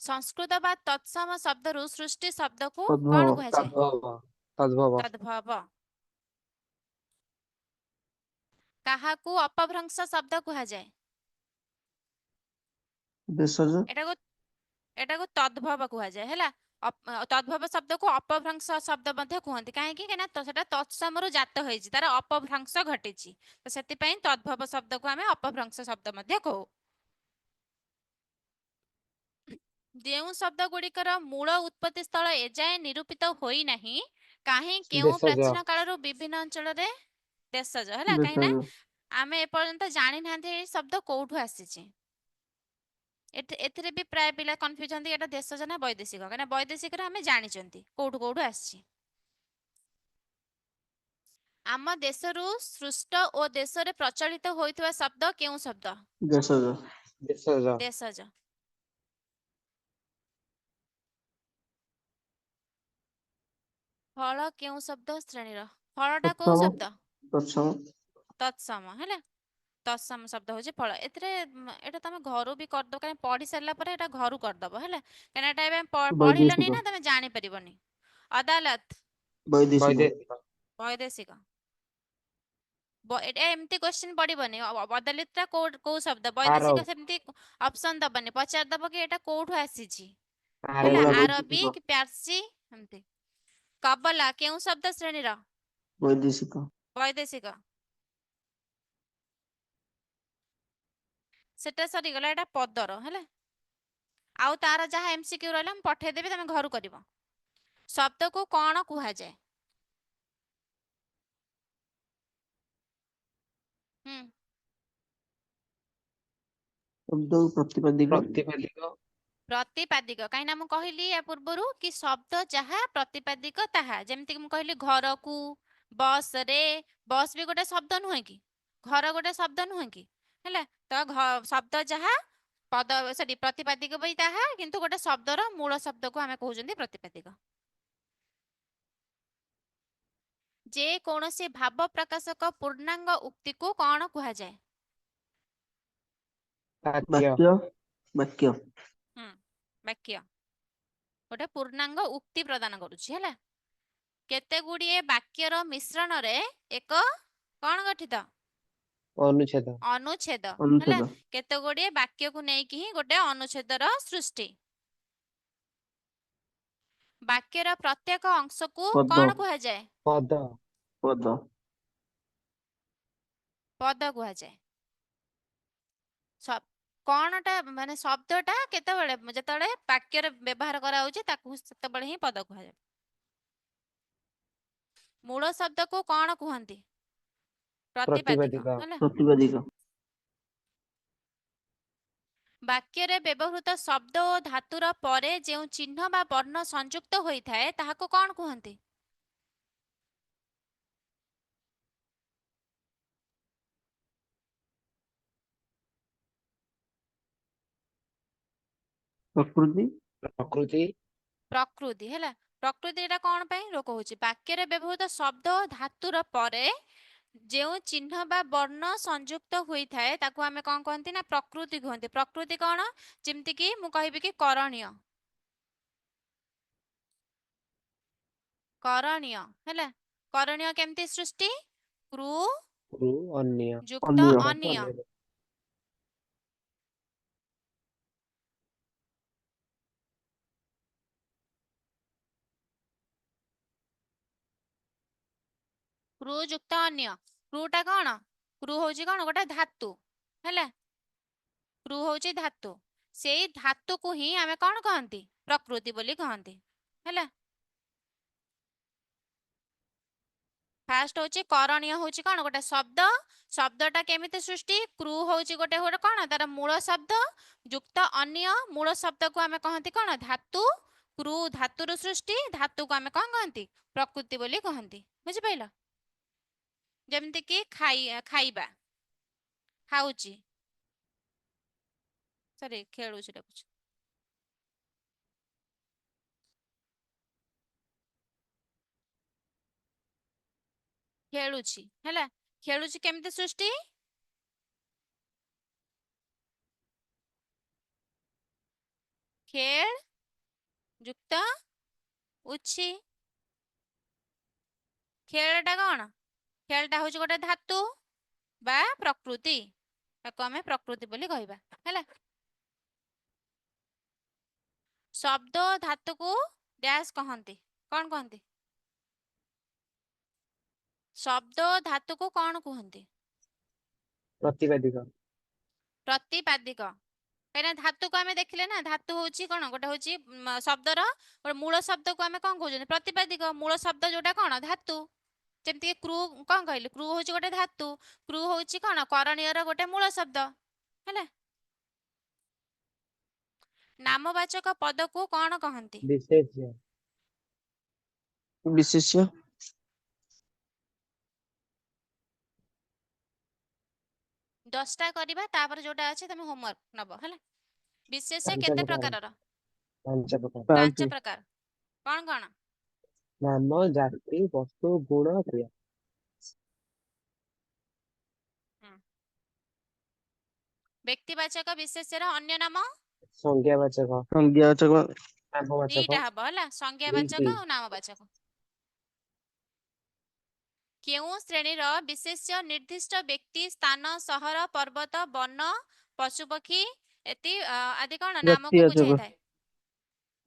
ସଂସ୍କୃତ ବା ତତ୍ସମ ଶବ୍ଦରୁ ସୃଷ୍ଟି ଶବ୍ଦକୁ କଣ ତଦ୍ଭବ। କୁହାଯାଏ? ତଦ୍ଭବ, ତଦ୍ଭବ। ତଦ୍ଭବ। କାହାକୁ ଅପଭ୍ରଂଶ ଶବ୍ଦ କୁହାଯାଏ? ଦେଶଜ। ଏଟାକୁ ଏଟାକୁ ତଦ୍ଭବ କୁହାଯାଏ ହେଲା। ତଦ୍ଭବ ଶବ୍ଦକୁ ଅପଭ୍ରଂଶ ଶବ୍ଦ ମଧ୍ୟ କୁହନ୍ତି। କାହିଁକି? କାହିଁକିନା ସେଟା ତତ୍ସମରୁ ଜାତ ହେଇଛି, ତାର ଅପଭ୍ରଂଶ ଘଟିଛି, ତ ସେଥିପାଇଁ ତଦ୍ଭବ ଶବ୍ଦକୁ ଆମେ ଅପଭ୍ରଂଶ ଶବ୍ଦ ମଧ୍ୟ କହୁ। ଯେଉଁ ଶବ୍ଦ ଗୁଡ଼ିକର ମୂଳ ଉତ୍ପତ୍ତି ସ୍ଥଳ ଏଯାଏଁ ନିରୂପିତ ହୋଇନାହିଁ, କାହିଁ କେଉଁ ଦେଶଜ। ପ୍ରାଚୀନ କାଳରୁ ବିଭିନ୍ନ ଅଞ୍ଚଳରେ, ଦେଶଜ ହେଲା। କାହିଁକି ନା ଦେଶଜ। ଆମେ ଏପର୍ଯ୍ୟନ୍ତ ଜାଣିନାହାନ୍ତି ଏଇ ଶବ୍ଦ କୋଉଠୁ ଆସିଛି। ଏଥିରେ ବି ପ୍ରାୟ ପିଲା କନଫ୍ୟୁଜ ହୁଅନ୍ତି, ଏଇଟା ଦେଶଜ ନା ବୈଦେଶିକ। କାହିଁକିନା ବୈଦେଶିକରେ ଆମେ ଜାଣିଛନ୍ତି କୋଉଠୁ କୋଉଠୁ ଆସିଛି। ଆମ ଦେଶରୁ ସୃଷ୍ଟ ଓ ଦେଶରେ ପ୍ରଚଳିତ ହୋଇଥିବା ଶବ୍ଦ କେଉଁ ଶବ୍ଦ? ଦେଶଜ। ଦେଶଜ। ଦେଶଜ। ଫଳ କେଉଁ ଶବ୍ଦ ଶ୍ରେଣୀର? ଫଳଟା କୋଉ ତତ୍ସମ। ଶବ୍ଦ? ତତ୍ସମ। ତତ୍ସମ ହେଲା। ତତ୍ସମ ଶବ୍ଦ ହଉଛି ଫଳ। ଏଥିରେ ଏଇଟା ତମେ ଘରୁ ବି କରିଦବ, କାହିଁକି ପଢି ସାରିଲା ପରେ ଏଇଟା ଘରୁ କରିଦବ ହେଲା। କାହିଁକିନା ଏଇଟା ଏବେ ପଢିଲନି ବୈଦେଶିକ। ନା, ତମେ ଜାଣିପାରିବନି। ଅଦାଲତ। ବୈଦେଶିକ। ବୈଦେଶିକ। ବୈଦେଶିକ। ଏଇଟା ଏମିତି କ୍ୱେଶ୍ଚିନ୍ ପଡିବନି, ଅଦାଲତଟା କୋଉ କୋଉ ଶବ୍ଦ, ବୈଦେଶିକ, ଆରବ। ସେମିତି ଅପସନ ଦବନି, ପଚାରିଦବ କି ଏଇଟା କୋଉଠୁ ଆସିଛି ହେଲା। ଆରବୀ। କମଳା ଆରବୀ ବୈଦେଶିକ। କି ପାର୍ସୀ ଏମିତି। କବଲା କେଉଁ ଶବ୍ଦ ଶ୍ରେଣୀର? ବୈଦେଶିକ। ବୈଦେଶିକ। ସେଟା ସରିଗଲା। ଏଇଟା ପଦର ହେଲା। ଆଉ ତାର ଯାହା ଏମସିକ୍ୟୁ ରହିଲା ମୁଁ ପଠେଇଦେବି, ତମେ ଘରୁ କରିବ। ଶବ୍ଦକୁ କଣ କୁହାଯାଏ? ହୁଁ। ଶବ୍ଦ ପ୍ରତିପାଦିକ। ପ୍ରତିପାଦିକ। ପ୍ରତିପାଦିକ। କାହିଁକି ନା ମୁଁ କହିଲି ୟା ପୂର୍ବରୁ କି ଶବ୍ଦ ଯାହା ପ୍ରତିପାଦିକ ତାହା। ଯେମିତିକି ମୁଁ କହିଲି ଘରକୁ, ବସ ରେ, ବସ୍ ବି ଗୋଟେ ଶବ୍ଦ ନୁହେଁ କି? ଘର ଗୋଟେ ଶବ୍ଦ ନୁହେଁ କି? ହେଲା ତ, ଶବ୍ଦ ଯାହା ପଦ, ସରି, ପ୍ରତିପାଦିକ ବି ତାହା। କିନ୍ତୁ ଗୋଟେ ଶବ୍ଦର ମୂଳ ଶବ୍ଦକୁ ଆମେ କହୁଛନ୍ତି ପ୍ରତିପାଦିକ। ଯେ କୌଣସି ଭାବ ପ୍ରକାଶକ ପୂର୍ଣ୍ଣାଙ୍ଗ ଉକ୍ତିକୁ କଣ କୁହାଯାଏ? ବାକ୍ୟ। ବାକ୍ୟ, ବାକ୍ୟ। ହୁଁ, ବାକ୍ୟ ଗୋଟେ ପୂର୍ଣ୍ଣାଙ୍ଗ ଉକ୍ତି ପ୍ରଦାନ କରୁଛି ହେଲା। କେତେ ଗୁଡିଏ ବାକ୍ୟର ମିଶ୍ରଣରେ ଏକ କଣ ଗଠିତ? ଅନୁଚ୍ଛେଦ। ଅନୁଚ୍ଛେଦ ହେଲା। ଅନୁଚ୍ଛେଦ। କେତେ ଗୁଡିଏ ବାକ୍ୟକୁ ନେଇକି ହିଁ ଗୋଟେ ଅନୁଚ୍ଛେଦର ସୃଷ୍ଟି। ବାକ୍ୟର ପ୍ରତ୍ୟେକ ଅଂଶକୁ ପଦ। କଣ କୁହାଯାଏ? ପଦ। ପଦ। ପଦ କୁହାଯାଏ। କଣଟା ମାନେ ଶବ୍ଦଟା କେତେବେଳେ, ଯେତେବେଳେ ବାକ୍ୟରେ ବ୍ୟବହାର କରାହଉଛି ତାକୁ ସେତେବେଳେ ହିଁ ପଦ କୁହାଯାଏ। ମୂଳ ଶବ୍ଦକୁ କଣ କୁହନ୍ତି? ପ୍ରତିପାଦିକ ପ୍ରତିପାଦିକ। ହେଲା। ପ୍ରତିପାଦିକ। ବାକ୍ୟରେ ବ୍ୟବହୃତ ଶବ୍ଦ ଓ ଧାତୁର ପରେ ଯେଉଁ ଚିହ୍ନ ବା ବର୍ଣ୍ଣ ସଂଯୁକ୍ତ ହୋଇଥାଏ ତାହାକୁ କଣ କୁହନ୍ତି? ପ୍ରକୃତି। ପ୍ରକୃତି। ପ୍ରକୃତି ହେଲା। ପ୍ରକୃତି ଏଟା କଣ ପାଇଁ ରୋକ ହଉଛି? ବାକ୍ୟରେ ବ୍ୟବହୃତ ଶବ୍ଦ ଓ ଧାତୁର ପରେ ଯେଉଁ ଚିହ୍ନ ବା ବର୍ଣ୍ଣ ସଂଯୁକ୍ତ ହୋଇଥାଏ ତାକୁ ଆମେ କଣ କହନ୍ତି ନା ପ୍ରକୃତି କୁହନ୍ତି। ପ୍ରକୃତି କଣ? ଯେମିତି କି ମୁଁ କହିବି କି କରଣୀୟ, କରଣୀୟ ହେଲା। କରଣୀୟ କେମିତି ସୃଷ୍ଟି? କୃ କୃ ଅନ୍ୟ। ଯୁକ୍ତ ଅନ୍ୟ। ଧାତୁ ଅନିୟ। ଅନ୍ୟ। କୃ ଯୁକ୍ତ ଅନ୍ୟ। କୃଟା କଣ? କୃ ହଉଛି କଣ? ଗୋଟେ ଧାତୁ ହେଲା। କୃ ହଉଛି ଧାତୁ। ସେଇ ଧାତୁକୁ ହିଁ ଆମେ କଣ କହନ୍ତି? ପ୍ରକୃତି ବୋଲି କହନ୍ତି ହେଲା। ଫାଷ୍ଟ ହଉଛି କରଣୀୟ ହଉଛି କଣ? ଗୋଟେ ଶବ୍ଦ। ଶବ୍ଦଟା କେମିତି ସୃଷ୍ଟି? କୃ ହଉଛି ଗୋଟେ ଗୋଟେ କଣ ତାର ମୂଳ ଶବ୍ଦ, ଯୁକ୍ତ ଅନ୍ୟ। ମୂଳ ଶବ୍ଦକୁ ଆମେ କହନ୍ତି କଣ? ଧାତୁ। କୃ ଧାତୁରୁ ସୃଷ୍ଟି, ଧାତୁକୁ ଆମେ କଣ କହନ୍ତି? ପ୍ରକୃତି ବୋଲି କହନ୍ତି। ବୁଝିପାରିଲ? ଯେମିତି କି ଖାଇବା, ଖାଉଛି, ସରି ଖେଳୁଛି ଲେଖୁଛି। ଖେଳୁଛି ହେଲା। ଖେଳୁଛି କେମିତି ସୃଷ୍ଟି? ଖେଳ ଯୁକ୍ତ ଉଛି। ଖେଳଟା କଣ? ଖେଳଟା ହଉଛି ଗୋଟେ ଧାତୁ ବା ପ୍ରକୃତି। ତାକୁ ଆମେ ପ୍ରକୃତି ବୋଲି କହିବା ହେଲା। ଶବ୍ଦ ଧାତୁକୁ ଡ୍ୟାସ୍ କହନ୍ତି। କଣ କହନ୍ତି? ଶବ୍ଦ ଧାତୁକୁ କଣ କୁହନ୍ତି? ପ୍ରତିପାଦିକ। ପ୍ରତିପାଦିକ। କାହିଁକିନା ଧାତୁକୁ ଆମେ ଦେଖିଲେ ନା, ଧାତୁ ହଉଛି କଣ? ଗୋଟେ ହଉଛି ଶବ୍ଦର ଗୋଟେ ମୂଳ ଶବ୍ଦକୁ ଆମେ କଣ କହୁଛନ୍ତି? ପ୍ରତିପାଦିକ। ମୂଳ ଶବ୍ଦ ଯୋଉଟା କଣ? ଧାତୁ। ଯେମିତିକି କୃ, କଣ କହିଲି? କୃ ହଉଛି ଗୋଟେ ଧାତୁ। କୃ ହଉଛି କଣ? କରଣୀୟର ଗୋଟେ ମୂଳ ଶବ୍ଦ ହେଲା। ନାମବାଚକ ପଦକୁ କଣ କହନ୍ତି? ବିଶେଷ୍ୟ। ବିଶେଷ୍ୟ। 10ଟା କରିବା, ତାପରେ ଯୋଉଟା ଅଛି ତମେ ହୋମୱାର୍କ ନବ ହେଲା। ବିଶେଷ୍ୟ ପାଞ୍ଚ କେତେ ପ୍ରକାର। ପ୍ରକାରର? ପାଞ୍ଚ ପ୍ରକାର। ପାଞ୍ଚ ପାଞ୍ଚ। ପ୍ରକାର। କଣ କଣ? ନାମ, ଜାତି, ବସ୍ତୁ, ଗୁଣ, କ୍ରିୟା। ବ୍ୟକ୍ତିବାଚକ ବିଶେଷ୍ୟର ଅନ୍ୟ ନାମ? ସଂଜ୍ଞାବାଚକ। ସଂଜ୍ଞାବାଚକ। ନାମବାଚକ। ଦିଟା ହବ ହେଲା, ସଂଜ୍ଞାବାଚକ ଦୁଇଟି। ଆଉ ନାମବାଚକ। କେଉଁ ଶ୍ରେଣୀର ବିଶେଷ୍ୟ ନିର୍ଦ୍ଦିଷ୍ଟ ବ୍ୟକ୍ତି, ସ୍ଥାନ, ସହର, ପର୍ବତ, ବନ, ପଶୁପକ୍ଷୀ ଏତି ଆଦି କଣ ନାମକୁ ବ୍ୟକ୍ତିବାଚକ। ବୁଝାଇଥାଏ?